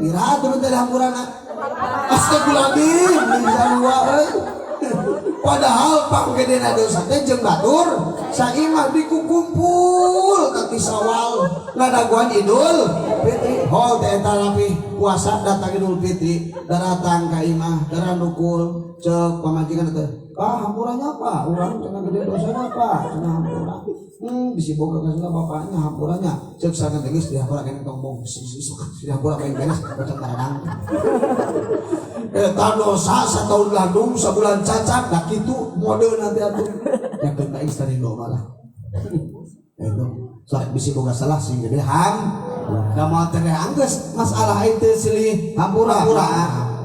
Iraha tuh minta dihampura na. Astagfirullahaladzim, bisa dua euy. Padahal panggedena dosa teh jeung batur saimah dikukumpul ka ti Sawal ngadaguan Idul Fitri. Hol teh eta rapih puasa datang Idul Fitri, daratang ka imah, daranukul ceuk pamajikan teh. Ah, hampuranya apa? Urang cenah gede dosana apa? Cenah hampura. Bisi boga ka sana bapaknya hampuranya. Ceuk sangan teh geus dihampura keneh tong bong. Dihampura paling beres bocah taradang. Eta dosa satahun landung sabulan cacat da kitu mode nanti atuh. Ya keun ka istri lo malah. Itu sok bisi boga salah sing gede ham. Da moal tereh anggeus masalah itu silih Hampura. hampura.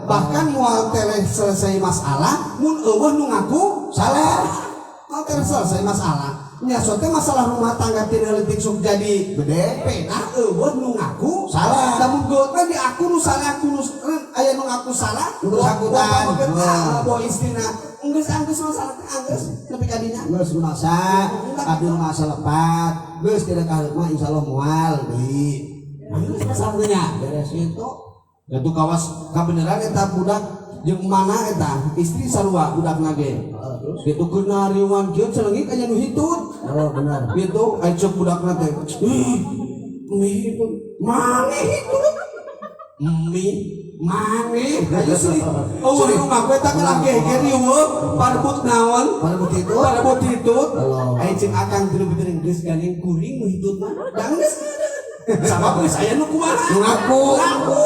Bahkan moal tereh selesai masalah mun eueuh nu ngaku Salah. Moal tereh selesai masalah. Nya teh masalah rumah tangga tidak leutik sok jadi Gede. Pedah eueuh nu ngaku Salah. Lamun geutna di aku nu salah aku nu aya nu ngaku salah Nu bersangkutan. Bawa bawa istrina enggeus anggeus masalah teh anggeus nepi ka dinya. Geus rumasa, abdi rumasa lepat. Geus tidak kahareup mah insyaallah moal deui. Anggeus masalah teh nya. Beres itu. Itu kawas kabeneran eta budak jeung mana eta istri sarua budakna ge. Heeh, terus. Gitu keur nariuan kieu celengik aya nu hitut. Oh, benar. Gitu aya ceuk budakna teh. Ih, mie hitut. Mane hitut. Mie mane ayo sih. Oh, nu ngaku eta kalah geger riweuh parbut naon? Parbut hitut. Parbut hitut. Allah. Aya ceuk akang tilu beuteung geus gandeng kuring nu hitut mah. Da geus. Sabab geus aya nu kumaha? Nu ngaku. Ngaku.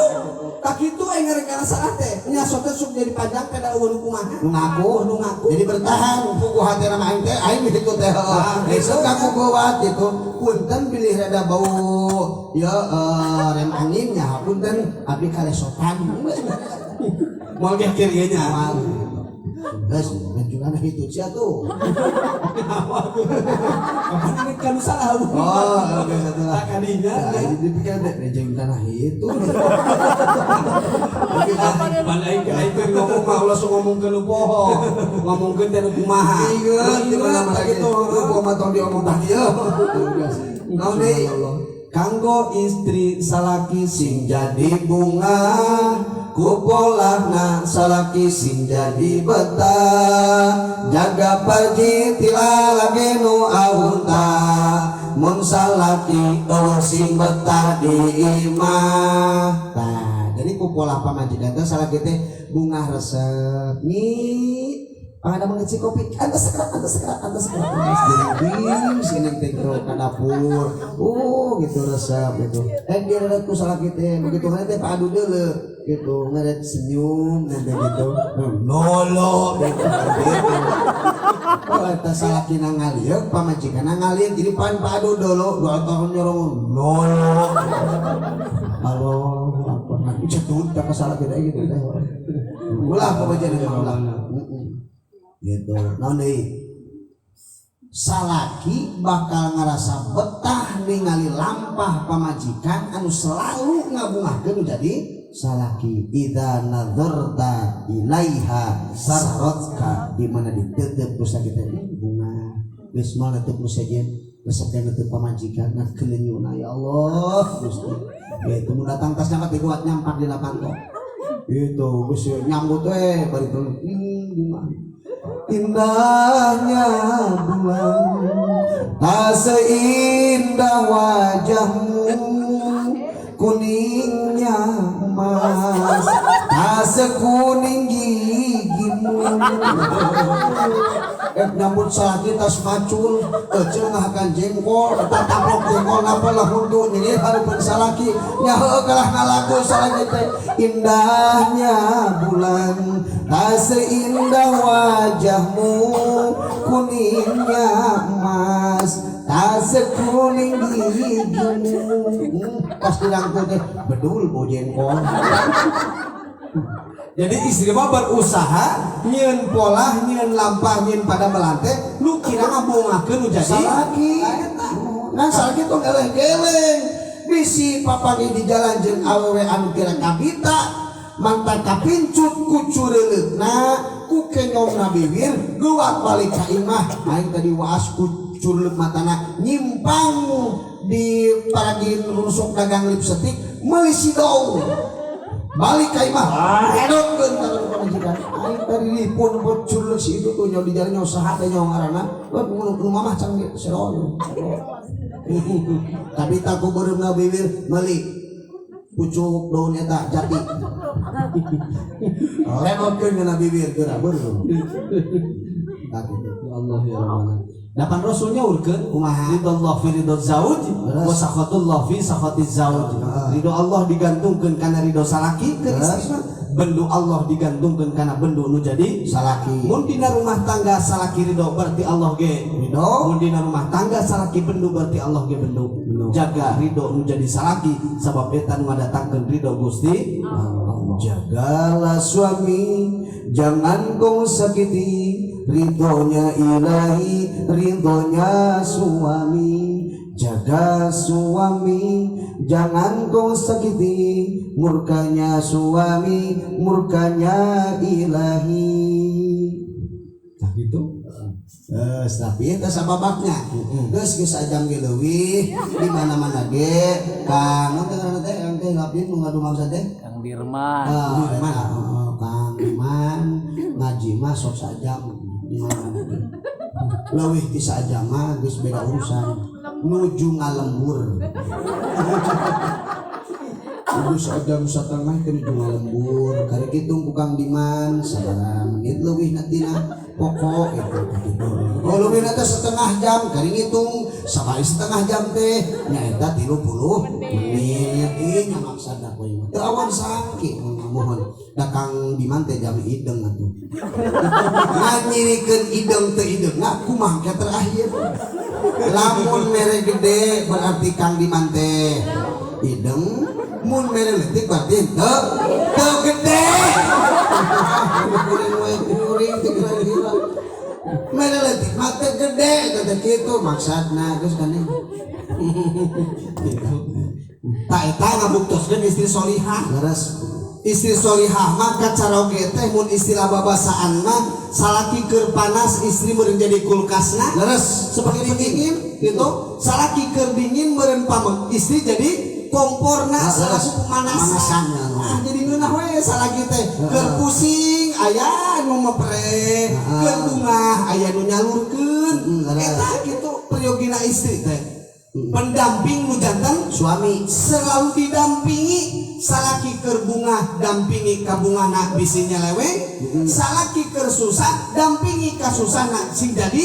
Tak kitu aing ngarek salah teh. Nya sok teh sok jadi panjang kada euweuh nu kumaha. Nu ngaku. Nu ngaku. Jadi bertahan puguh hatena mah aing teh aing gitu teh. Ah, Besok ngaku geuwat gitu. Punten bilih rada bau ya rem anginnya punten abdi kalesotan. Moal ge kieu nya. Moal. Geus lanjutan itu sia tuh. Kapan ini kan salah. Oh, geus atuh lah. Tak kadinya. Nah, ini dipikir deh, rejeng tanah itu. Pan aing aing keur ngomong mah ulah sok ngomongkeun nu poho. Ngomongkeun teh nu kumaha. Ingat di mana-mana gitu. gitu. Lu mah tong diomong tah dieu. Naon deui? Kanggo istri salaki sing jadi bunga ku polahna salaki sing jadi betah jaga parji ti lalaki nu ahunta mun salaki euweuh sing betah di imah. Nah, jadi ku polah pamajikan teh salaki teh bungah resep nyi pangada mengeci kopi antos sekerat antos sekerat antos sekerat jadi sini teh gitu ke dapur gitu resep gitu dia rada ku salaki teh begitu teh padu deuleu gitu ngeret senyum nanti gitu nolo gitu gitu. Oh eta salakina ngalieuk pamajikanna ngalieuk jadi pan padu deuleu dua tahun nyorong nolo halo apa cetut ka salaki teh gitu teh ulah pamajikan ulah gitu naon deui salaki bakal ngerasa betah ningali lampah pamajikan anu selalu ngabungahkeun jadi salaki idza nazarta ilaiha sarratka di mana ditetep ku sakit teh bunga geus mah netep nu sejen resep netep pamajikan nah kelenyuna ya Allah Gusti ya itu mun datang tasnya mah kuat nyampak dina panto itu geus nyambut we bari bunga Indahnya bulan tak seindah wajahmu, kuningnya emas tak sekuning gigimu. Nyambut salaki tas macul eceu ngahakan jengkol eta taplok jengkol napa lah huntu nyeri hareupeun salaki nya heueuh kalah ngalagu salaki teh Indahnya bulan tak seindah wajahmu, kuningnya emas tak sekuning gigimu. Pas dirangkul teh bedul bau jengkol. Jadi istri mah berusaha nyieun polah, nyieun lampah, nyieun pada melante, nu kira ngabungahkeun nu jadi salaki. Nah salaki tuh geleng-geleng bisi papanggih di jalan jeung awewe anu kira kabita mantan kapincut ku cureuleukna ku kenyongna bibir geuwat balik ka imah aing tadi waas ku cureuleup matana nyimpang di paragi rusuk dagang lipstik meuli sidou balik ka imah edotkeun ka pamajikan aing tadi dipun cureuleup si itu tuh nyaw di jalan nyaw saha teh nyaw ngaranna nu mamah cang seron tapi tak ku beureumna bibir meuli pucuk daun eta jati renotkeun kana bibir geura beureum tah kitu. Ya Allah ya Rabbana. Dapan Rasulnya urkeun Kumaha? Ridallah fi ridho zauj wa sakhatullah fi sakhatiz zauj. Ridho Allah digantungkeun kana ridho salaki keur istri mah. Bendu Allah digantungkeun kana bendu nu jadi salaki. Mun dina rumah tangga salaki ridho berarti Allah ge ridho. Mun dina rumah tangga salaki bendu berarti Allah ge bendu. Jaga ridho nu jadi salaki sabab eta nu ngadatangkeun ridho Gusti Allah. Jagalah suami jangan kau sakiti, ridhonya ilahi ridhonya suami. Jaga suami jangan kau sakiti, murkanya suami murkanya ilahi. Nah gitu. Tapi itu sababaknya. Geus geus sajam ge leuwih di mana-mana ge Kang teh ngaranna teh yang teh ngabdi nu ngadu mangsa teh Kang Dirman. Kang Dirman ngaji mah sok sajam di mana-mana ge. Leuwih ti sajam mah geus beda urusan nuju ngalembur. Geus jam setengah teh nuju ngalembur, karek hitung ku Kang Diman sabaraha menit leuwihna tina pokok itu gitu. Oh, leuwihna teh setengah jam, kari ngitung sabari setengah jam teh nyaeta 30 menit. Ih, nya maksadna kowe mah. Teu awan sangki mohon. Da Kang Diman teh jam ideng atuh. Ngan nyirikeun ideng teu idengna kumaha ke terakhir. Lamun mere gede berarti Kang Diman teh ideng, mun mere leutik berarti teu teu gede. Kuring we kuring teh kira-kira. Mere leutik mah teu gede teh kitu maksudna geus kan. Tak eta ngabuktoskeun istri solihah. Leres. Istri solihah mah kacaroge teh mun istilah babasaan mah salaki keur panas istri meureun jadi kulkasna. Leres. Seperti dingin gitu, salaki keur dingin meureun pamek istri jadi komporna Ah, selaku leres. pemanasan. Pemanasannya, no. Ah, jadi ngeunah we salaki teh keur pusing aya nu mepre, keur bungah aya nu nyalurkeun. Leres. Eta kitu priyogina istri teh, pendamping nu janten suami selalu didampingi. Salaki keur bungah dampingi ka bungahna bisi nyeleweng, salaki keur susah dampingi ka susahna sing jadi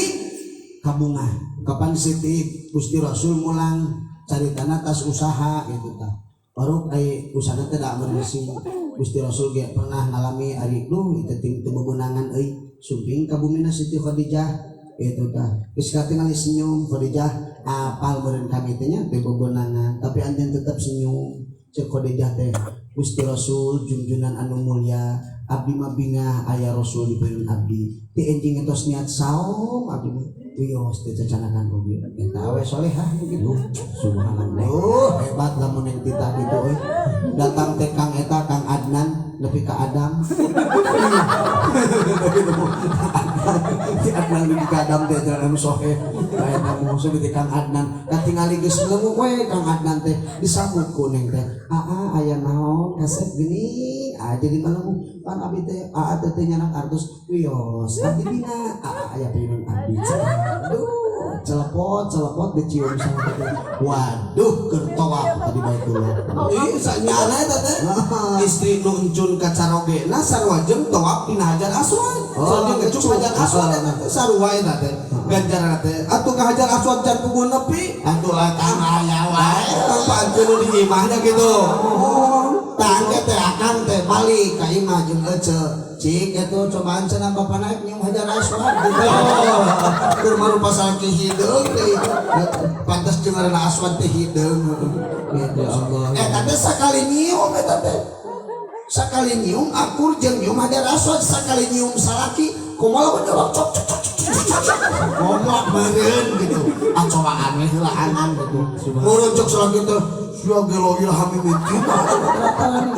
kabungah. Kapan Siti Gusti Rasul mulang caritana tas usaha gitu tah. Baru ai usaha teh da bersih. Gusti Rasul ge pernah ngalami ari duh itu ting teu bebenangan euy, sumping ka bumina Siti Khadijah gitu tah. Geus katingali senyum Khadijah, apal meureun kami teh nya teu bebenangan, tapi anjeun tetep senyum. Cek Khadijah teh, "Gusti Rasul junjunan anu mulia, abdi mah bingah aya Rasul di payun abdi. Ti enjing entos niat saum abdi mah wios teu cacanakan oge." Eta we solehah begitu. Subhanallah. Oh, hebat lamun yang titah gitu euy. Datang teh Kang eta Kang Adnan nepi ka Adam. Ti Adnan nepi ka Adam teh anu soheh. Aya musuh di Kang Adnan. Katingali geus melenguk we Kang Adnan teh disambut ku neng teh. "Aa, aya naon kasep gini?" Ah, jadi melenguk. Pan abi teh aa teh teh nyanak artos wios. Abdi bina aa aya payunan abdi. Aduh, celepot celepot dicium sama teh. Waduh, keur tawaf tadi Baitullah. Ih, sanyana eta teh istri nu encun kacarogena sarua jeung tawaf dina Hajar Aswad. Oh, sarua jeung ngecup Hajar Aswad eta teh sarua eta teh. Ganjaran teh atuh ka Hajar Aswad can puguh nepi. Atuh lah tang aya wae. Tanpa anjeun nu di imahnya gitu. Tang teh akang teh balik ka imah jeung ece. Cik itu cobaan cenah bapak naik nyium Hajar Aswad gitu. Keur marupa salaki hideung teh. Pantes jeung ngaranna Aswad teh hideung. Ya Allah. Eta teh sakali nyium eta teh. Sakali nyium akur jeung nyium Hajar Aswad, sakali nyium salaki kumaha lamun nyolok cok cok cok cok cok. Ngomong meureun gitu. Ah, cobaan we heulaanan gitu. Murujuk salaki teh sia gelo ilham mimiti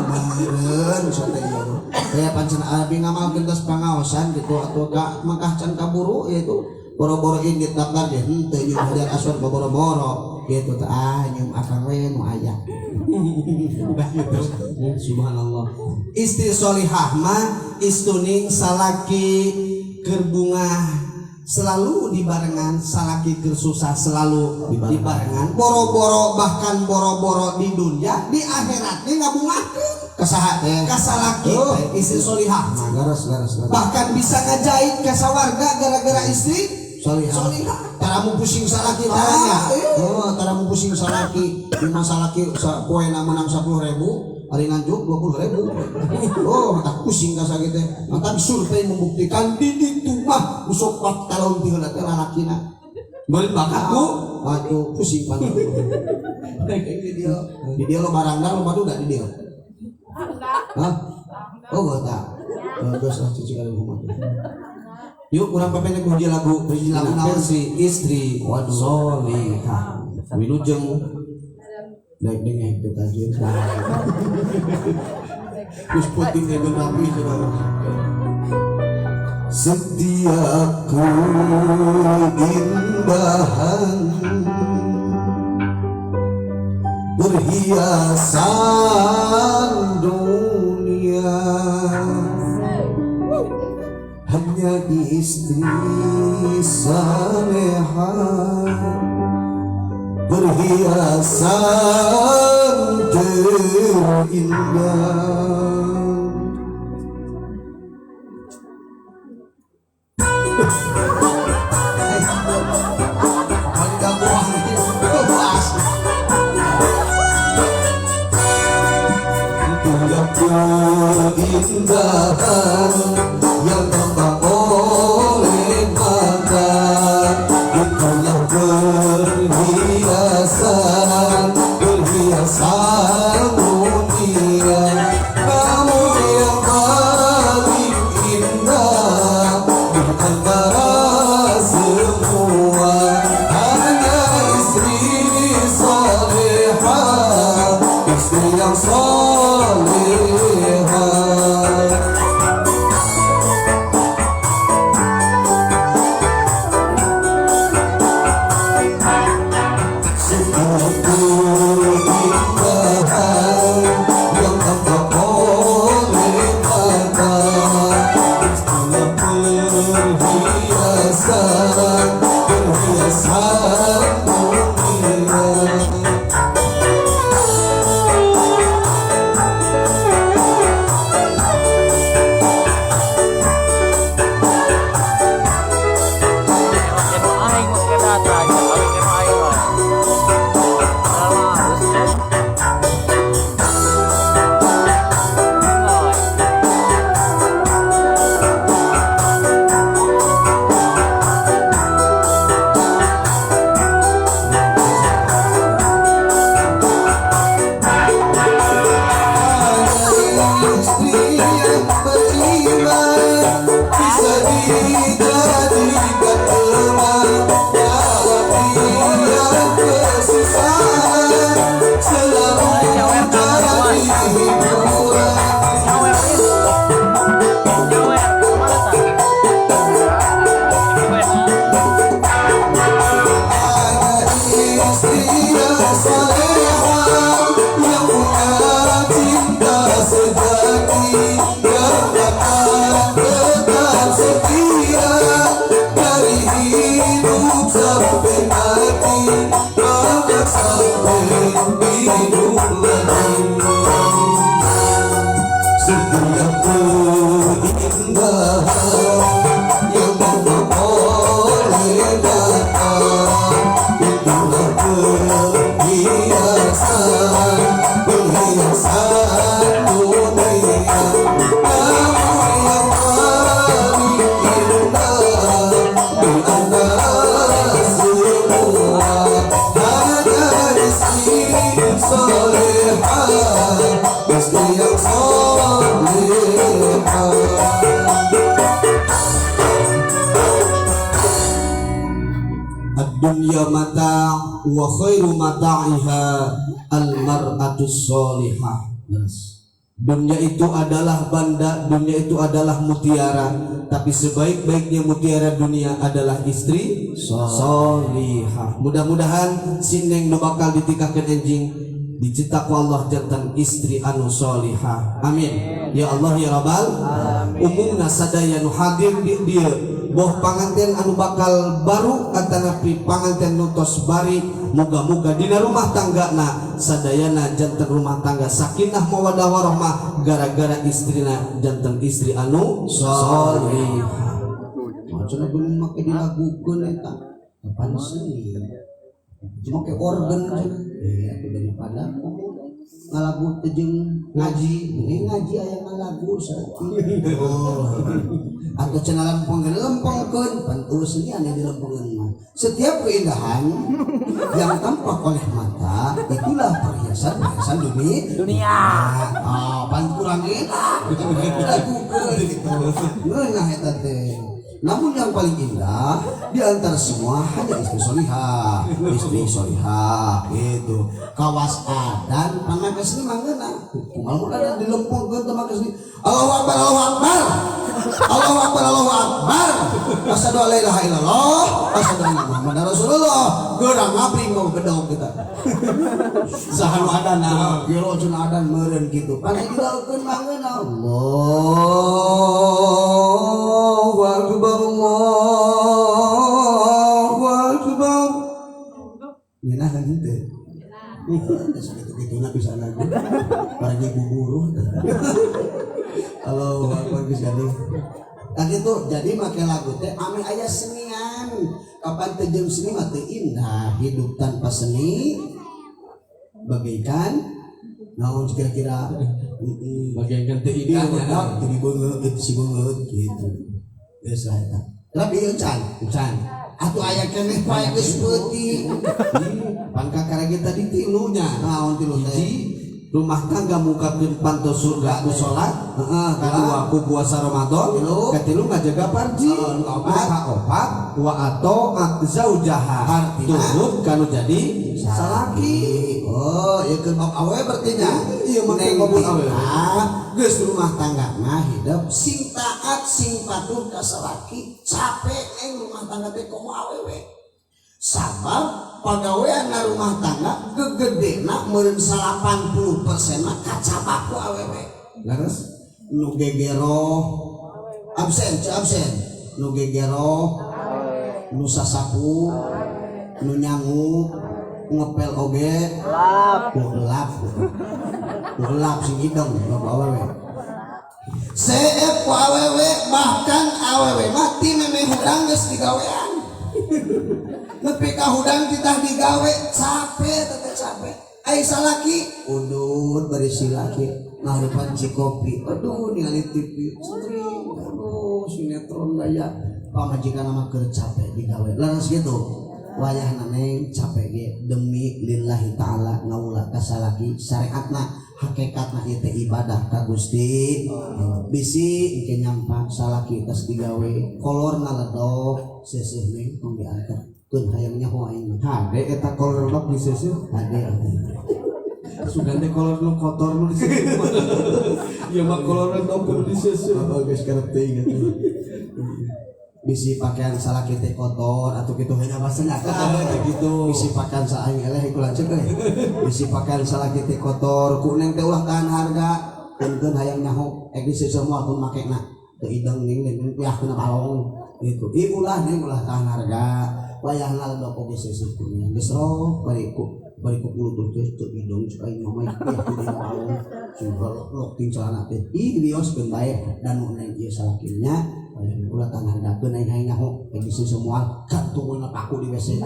meureun sate ieu. Kaya pancen abi ngamalkeun tos pangaosan gitu atuh ka Mekah can kaburu yaitu boro-boro indit daftar ge henteu nyium Hajar Aswad boro-boro gitu teh, ah nyium akang we nu aya. Gitu. Subhanallah. Istri solihah mah istuning salaki keur bungah selalu dibarengan, salaki keur susah selalu dibarengan, boro-boro bahkan boro-boro di dunia di akhirat ge ngabungahkeun. Kasaha teh? Ka salaki Oh. teh istri solihah mah. Garas garas garas. Bahkan bisa ngajait ka sawarga gara-gara istri solihah. Solihah. Taramu pusing salaki taranya. Ah, iya. Oh, taramu pusing salaki. Di salaki poena menang 10.000, ari nganjuk 20.000. Oh, tak pusing ka sakit teh. Mata survei membuktikan di ditu mah usok pak talon ti heula teh lalakina. Beureut bakat ku. Aduh, pusing pan. Di dia. Di dia lo barangna lo madu di dia. Hah? Oh, tak. Geus ah cuci kali rumah. Yuk, urang pependek hiji lagu, Hiji lagu naon? Versi istri Waduh. solihah. Wilujeng Naik dengek teh tajir. Geus penting teh rapi cenah. Setiap keindahan perhiasan dunia hanya istri saleha perhiasan. terindah. Keindahan yang tampak oleh mata, itulah perhiasan, perhiasan dunia. Namun yang paling indah di antara semua hanya istri salehah, istri yang salehah. Dunya mata wa khairu mata'iha al-mar'atus sholihah. Dunia itu adalah banda, dunia itu adalah mutiara, tapi sebaik-baiknya mutiara dunia adalah istri sholihah. Mudah-mudahan si neng nu bakal ditikahkeun enjing dicetak ku Allah jantan istri anu sholihah. Amin. Ya Allah ya Rabbal. Umumna sadaya nu hadir di dieu boh panganten anu bakal baru atanapi panganten nu tos bari, moga-moga dina rumah tanggana sadayana janten rumah tangga sakinah mawaddah warahmah gara-gara istrina janten istri anu sholihah. Cenah belum make dilagukeun eta kapan seni cuma ke organ cenah aku daripada ngalagu teh jeung ngaji ini ngaji aya ngalagu saeutik. Oh. Atau cenah lempeng lempengkeun pan eueuh seni anu dilempengkeun mah. Setiap keindahan yang tampak oleh mata itulah perhiasan-perhiasan dunia. Ah, pan kurang enak dilagukeun gitu. Ngeunah eta teh. Namun yang paling indah di antara semua hanya istri solihah, istri solihah gitu. Kawas adan pangake seni manggeuna. Kumaha mun adan dilempengkeun teh make seni. Allahu akbar, Allahu akbar. Allahu akbar, Allahu akbar. Asyhadu alla ilaha illallah, asyhadu anna Muhammadar Rasulullah. Geurang ngabring mau bedog kita. Saha nu adan gero cenah adan meureun kitu. Pan dilakukeun manggeuna. Allahu akbar, Allahu akbar. Ngeunah kan henteu? Sakitu-kituna bisa lagu. Paragi buburuh. Halo, bagus gandeng. Tah kitu, jadi make lagu teh ame aya senian. Kapan teu jeung seni mah teu indah. Hidup tanpa seni bagaikan naon kira-kira? Bagaikan teu Iya, indahnya. Jadi beungeut si beungeut gitu. Geus lah eta. Tapi ieu can, Can. Atuh aya keneh poe geus peuting. Pan kakara tadi tilunya. Naon tilu teh? Hiji, rumah tangga mukakeun panto surga ku salat. Kadua, ku puasa Ramadan. Tilu. Katilu, ngajaga parji. Heeh, nu kaopat. Kaopat, wa ata'at zaujaha. Artina? Turut kanu jadi salaki. Oh, ieu keur bab awewe berarti nya. Iya, mah Neng bab awewe. Tina, geus rumah tangga mah hidup sing taat sing patuh ka salaki, capek neng rumah tangga teh komo awewe. Sabab pagawean na rumah tangga gegedena meureun 80% mah kacabak ku awewe. Leres. Nu gegero absen, ce absen. Nu gegero, nu sasapu, nu nyangu, ngepel oge, Lap. ku lap. Ku lap sing hidung bapak awewe. Seep ku awewe, bahkan awewe mah ti memeh hudang geus digawean. Nepi ka hudang titah digawe, capek teh capek. Ai salaki udud bari silaki ngahurupan cikopi. Aduh, ningali TV, string, aduh, sinetron daya. Pamajikan mah keur capek digawe. Leres gitu. Wayahna neng capek ge demi lillahi ta'ala ngawula ka salaki, syariatna hakikatna ieu teh ibadah ka Gusti. Bisi engke nyampak salaki tos digawe kolorna ledok, seuseuh neng tong diantep keun, hayang nyaho aing mah. Hade eta kolor ledok di seuseuh. Hade. Sugan teh kolor nu kotor nu di seuseuh. Ieu mah kolor ledok kudu di seuseuh. Oh, geus karep teuing atuh. Bisi pakaian salaki teh kotor atau kitu hanya bahasanya Gitu. Bisi pakaian sa aing eleh iku lanceuk euy. Bisi pakaian salaki teh kotor ku neng teh ulah tahan harga, keun hayang nyaho ek di seuseuh moal pun makena teu ideng ning ning piah kana balong gitu. Ih, ulah neng, ulah tahan harga, wayahna ledok oge seuseuh ku neng geus roh bari ku bari ku kulutur teh teu ideng cek aing mah piah ku dina balong sing lok ting celana teh. Ih, wioskeun bae dan nu neng ieu salakinya wayahna ulah tahan harga keun aing hayang nyaho ek di seuseuh moal kantungna paku di WC.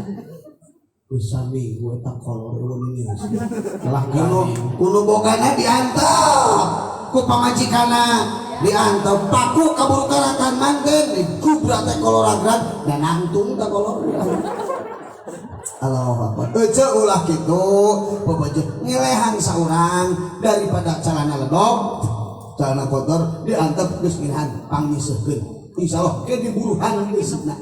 Geus saminggu eta kolor eueun ini. Lah. Kuno kuno bogana diantep ku pamajikanna, diantep paku kaburu karatan manten digubrak teh kolor agran dan nangtung teh kolor. Allahu Akbar. Ece ulah kitu, bebeje ngelehan saurang daripada celana ledok, celana kotor diantep geus ngelehan pangnyiseuhkeun. Insyaallah ke diburuhan geusna.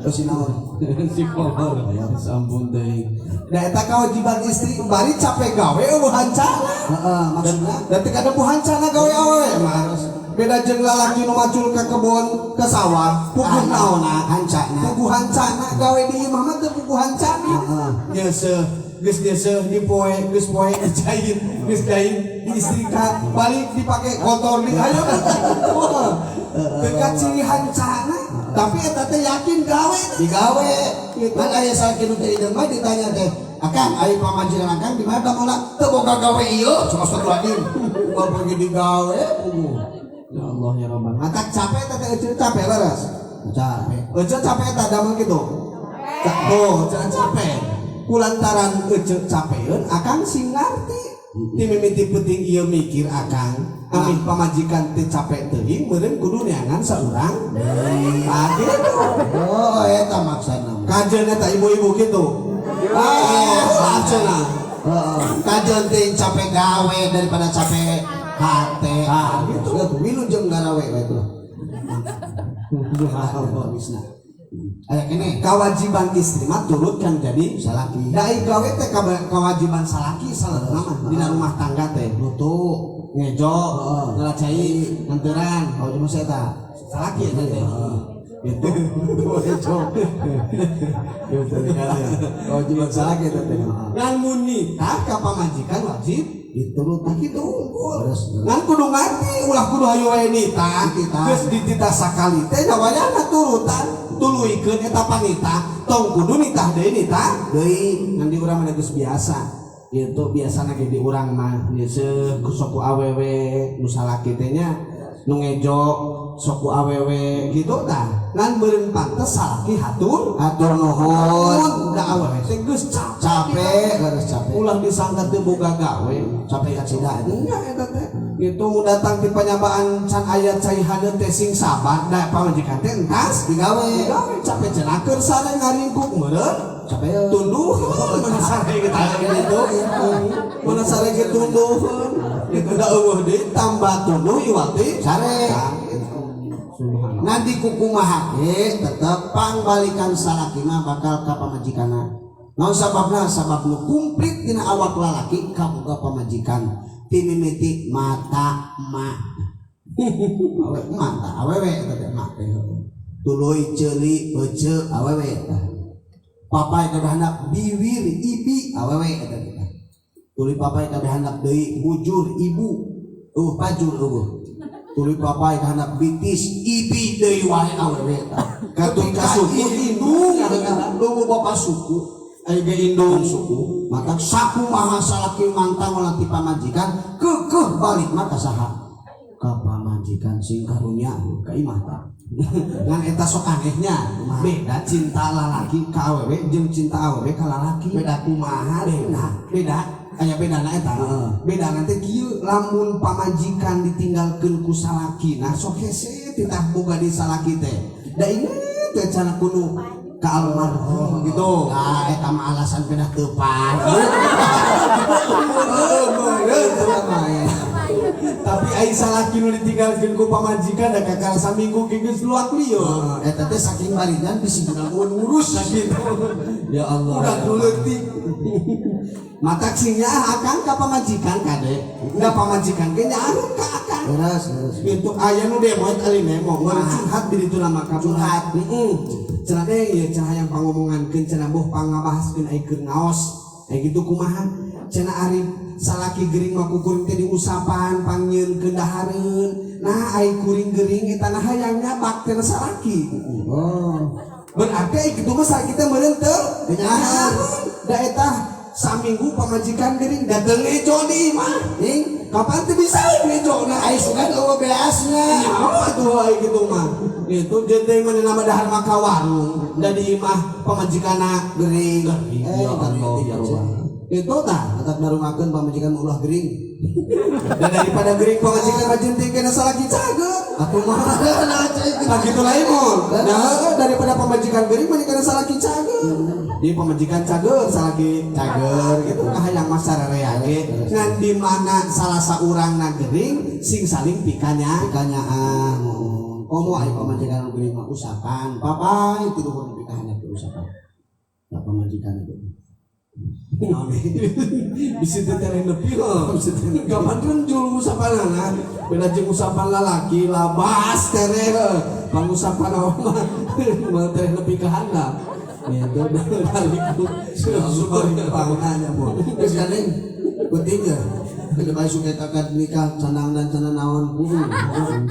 Terus naon? Si kolor. Sampun teuing. Da eta kewajiban istri bari capek gawe eueuh hancana. Heeh, maksudna Dan teu kada hancana gawe awewe mah. Beda jeung lalaki nu macul ka kebon ke sawah, puguh naonna? Hancana. Puguh hancana gawe di imah mah teu puguh hancana. Heeh. Nyeuseuh, geus nyeuseuh dipoe, geus poe dijahit, geus jahit diistrika, balik dipake kotor di ayo. Teu kaciri hancana, tapi eta teh yakin gawe. Digawe. Kan aya salaki nu teu hideung mah ditanya teh, "Akang, ari pamajikan akang di mana mola?" "Teu boga gawe ieu," cuma astagfirullahaladzim. Moal pergi digawe puguh. Ya Allah ya Rabbana. Matak capek teh eceu capek leres. Capek. Eceu capek teh damel kitu. Tuh, cenah capek. Kulantaran eceu capeun akang sing ngarti. Ti mimiti penting ieu mikir akang, amih pamajikan teh capek teuing meureun kudu neangan saurang. Tah gitu. Oh, eta maksana. Kajeun eta ibu-ibu kitu. Ah, cenah. Heeh. Kajeun teh capek gawe daripada capek hate. Ah, gitu. Gitu. Wilujeng garawe we tuh. Wisna. Aya keneh Kewajiban istri mah turut kan jadi salaki. Da ai gawe teh kewajiban salaki salah mah dina rumah tangga teh. Nutu. Ngejo, Heeh. ngelacai, nganteran. Oh, cuma saya tak. Salaki eta teh. Gitu. Ngejo. Gitu kewajiban salaki eta teh. Ngan mun nitah ka pamajikan wajib Diturut. Nah kitu unggul. Terus, terus. Ngan kudu ngarti ulah kudu hayu wae nitah. Nitah. Geus dititah sakali teh nya wayahna turutan. Tuluykeun eta panitah. Tong kudu nitah deui, nitah deui. Ngan di urang mah geus biasa gitu, biasana ge di urang mah geus sok ku awewe nu salaki teh nya nu ngejo, sok ku awewe gitu tah. Ngan meureun pantes salaki hatur Hatur nuhun. Da awewe teh geus capek. Capek, harus capek. Ulah disangka teu boga gawe. Capek kacida itu. Nya eta teh gitu, mu datang ti panyabaan can aya cai haneut teh sing sabar, da pamajikan teh entas Digawe. Digawe capek, cenah keur sare ngaringkuk meureun. Capek. Tunduh mana sare gitu gitu, mana sare ge tunduh gitu, da eueuh deui tambah tunduh iwati Sare. Subhanallah. Nanti kukumaha ge tetep pangbalikan salaki mah bakal ka pamajikanna. Naon sababna? Sabab nu kumplit dina awak lalaki kaboga pamajikan. Timimiti mata emak. Awe mata awewe eta teh emak teh. Tuluy ceuli peuceu awewe eta. Papai kabeh handap biwir ibi awewe eta teh. Tuluy papai kabeh handap deui bujur ibu. Pajur eueuh. Tuluy papai ka handap bitis ibi deui wae awewe eta. Katut ka suku indung, eueuh bapa suku. Aya ge indung. Suku mata sakumaha salaki mantang ulah ti pamajikan keukeuh balik mah ka saha? Ka pamajikan sing karunya ka imah tah. Ngan eta sok anehnya, beda cinta lalaki ka awewe jeung cinta awewe ka lalaki. Beda kumaha? Beda, beda. Aya bedana eta. Heeh. Beda nanti kieu, lamun pamajikan ditinggalkeun ku salaki, nah sok hese titah boga di salaki teh. Da inget teh cenah kudu ka almarhum gitu. Nah, eta mah alasan pindah teu payu. Tapi ai salaki nu ditinggalkeun ku pamajikan da kakara saminggu ge geus luak lieur. Eta teh saking barinan bisi guna ngurus gitu. Ya Allah. Udah leutik. Matak sing nyaah akang ka pamajikan kade. Da pamajikan ge nyaahun ka akang. Leres, leres. Gitu aya nu demo eta li demo, meureun curhat di ditu nama ka Curhat. Heeh. Cenah teh ieu cenah hayang pangomongankeun cenah boh pangabahaskeun ai keur ngaos. Ai kitu kumaha? Cenah ari salaki gering mah ku kuring teh diusapan pangnyieunkeun dahareun. Nah ai kuring gering eta nah hayang nyabak teh salaki. Oh. Berarti ai kitu mah salaki teh meureun teu Nyahan. Da eta saminggu pamajikan gering dateng ngejo di imah. Ning kapan teh bisa ngejo na ai sugan eueuh beasna. Nyawa tuh ai kitu mah. Gitu jeung teh mana nama dahar maka warung da di imah pamajikanna gering. Gering. Ya Allah, ya Allah. Itu tah Tetap narungakeun pamajikan ulah gering. Dan daripada gering pamajikan mah jeung teh kena salaki cager. Atuh mah Nah gitu lah imon. Nah daripada pamajikan gering mah kena salaki cager. Di pamajikan cager, salaki cager gitu kahayang mah sararea ge. Ngan di mana salah saurangna gering sing saling pikanya. Pikanyaan. Komo ai pamajikan gering mah usapan. Papai tidur pikahana teh usapan. Nah pamajikan itu. Bisa teh tereng nepi heuh. Kapan renjul usapanana? Beda jeung usapan lalaki labas tereh heuh. Pangusapan awak mah mah tereh nepi ka handap. Gitu balik Syukur pangannya bu. Geus gandeng penting ya. Udah bae suka kakak nikah canang dan canang naon.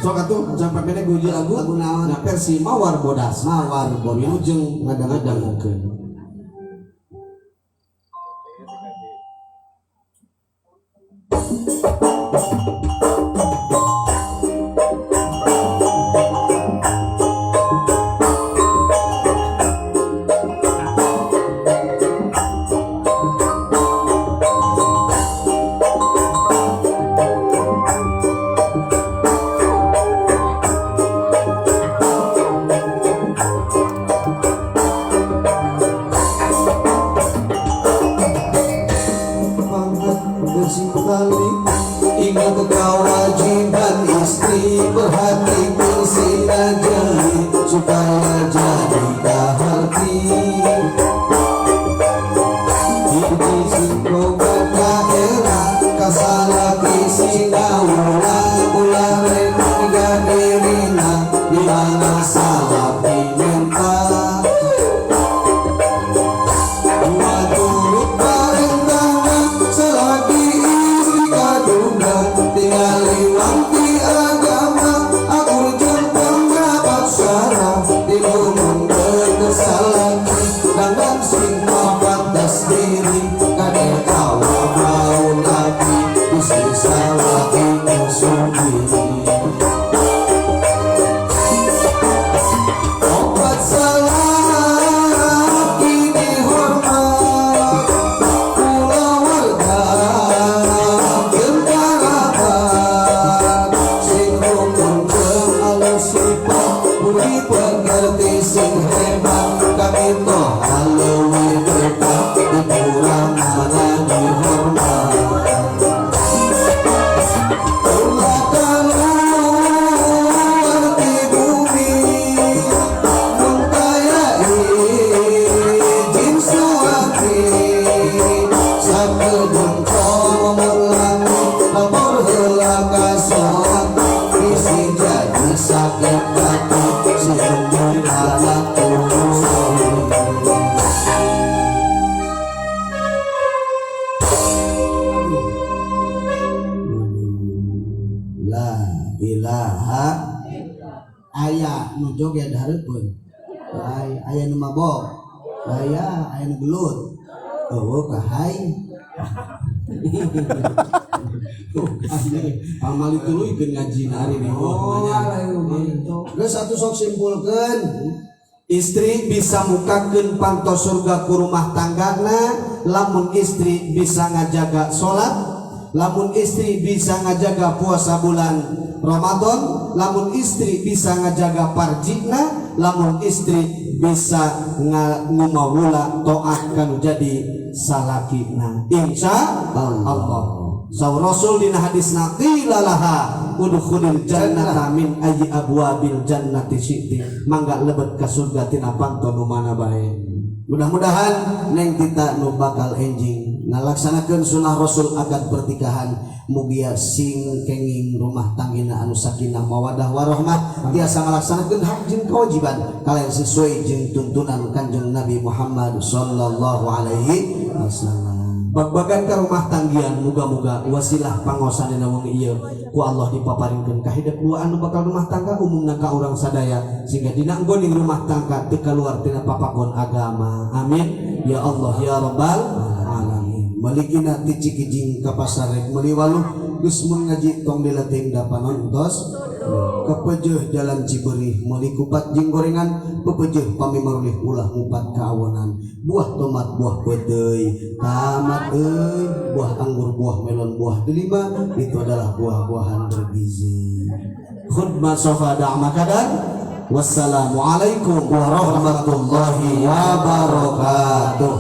Sok atuh sampai mene guji lagu. Lagu naon? Nah versi Mawar Bodas. Mawar Bodas. Wilujeng ngadangukeun. Ingat kewajiban istri, berhati bersih dan jeli, supaya jadi kaharti. Hiji singkoga daerah, kasalaki singaula, ulah rengga dirina, di mana salah diminta. Dua turut perintahna, selagi istri kadungga, tinggal wanti agama, akur Aya nu joget hareupeun, aya, aya nu mabok, aya, aya nu gelut, euweuh kahai. Pamali tuluykeun ngaji hari ini. Oh, geus atuh, sok simpulkeun. Istri bisa mukakeun panto surga ku rumah tanggana lamun istri bisa ngajaga salat, lamun istri bisa ngajaga puasa bulan Ramadan, lamun istri bisa ngajaga parjina, lamun istri bisa ngumawula taat kanu jadi salakina, insya Allah. Saur Rasul dina hadisna, qila laha udkhulil jannata min ayyi abwabil jannati syi'ti, mangga lebet ka surga tina panto nu mana bae. Mudah-mudahan Neng Tita nu bakal enjing ngalaksanakeun sunnah Rasul akad pernikahan, mugia sing kenging rumah tanggina anu sakinah, mawadah, warahmah, tiasa ngalaksanakeun hak jeung kewajiban kalian sesuai jeung tuntunan Kanjeng Nabi Muhammad sallallahu alaihi wasallam. Bagbagan ka rumah tanggian, muga-muga wasilah pangaosan dina wengi ieu ku Allah dipaparinkeun kahidep dua anu bakal rumah tangga, umumna ka urang sadaya, sehingga dina enggoning rumah tangga teu kaluar tina papagon agama. Amin ya Allah ya rabbal alamin. Malikina ti Cikijing ka pasar rek meuli waluh, geus mun ngaji tong dileting da panontos. Kepejeuh jalan Ciberih meuli kupat jeung gorengan, pepejeuh pami marulih ulah ngupat kaawonan. Buah tomat, buah peuteuy, tamat euy, buah anggur, buah melon, buah delima, itu adalah buah-buahan bergizi. Khudma sofa da'ma kadar. Wassalamualaikum warahmatullahi wabarakatuh.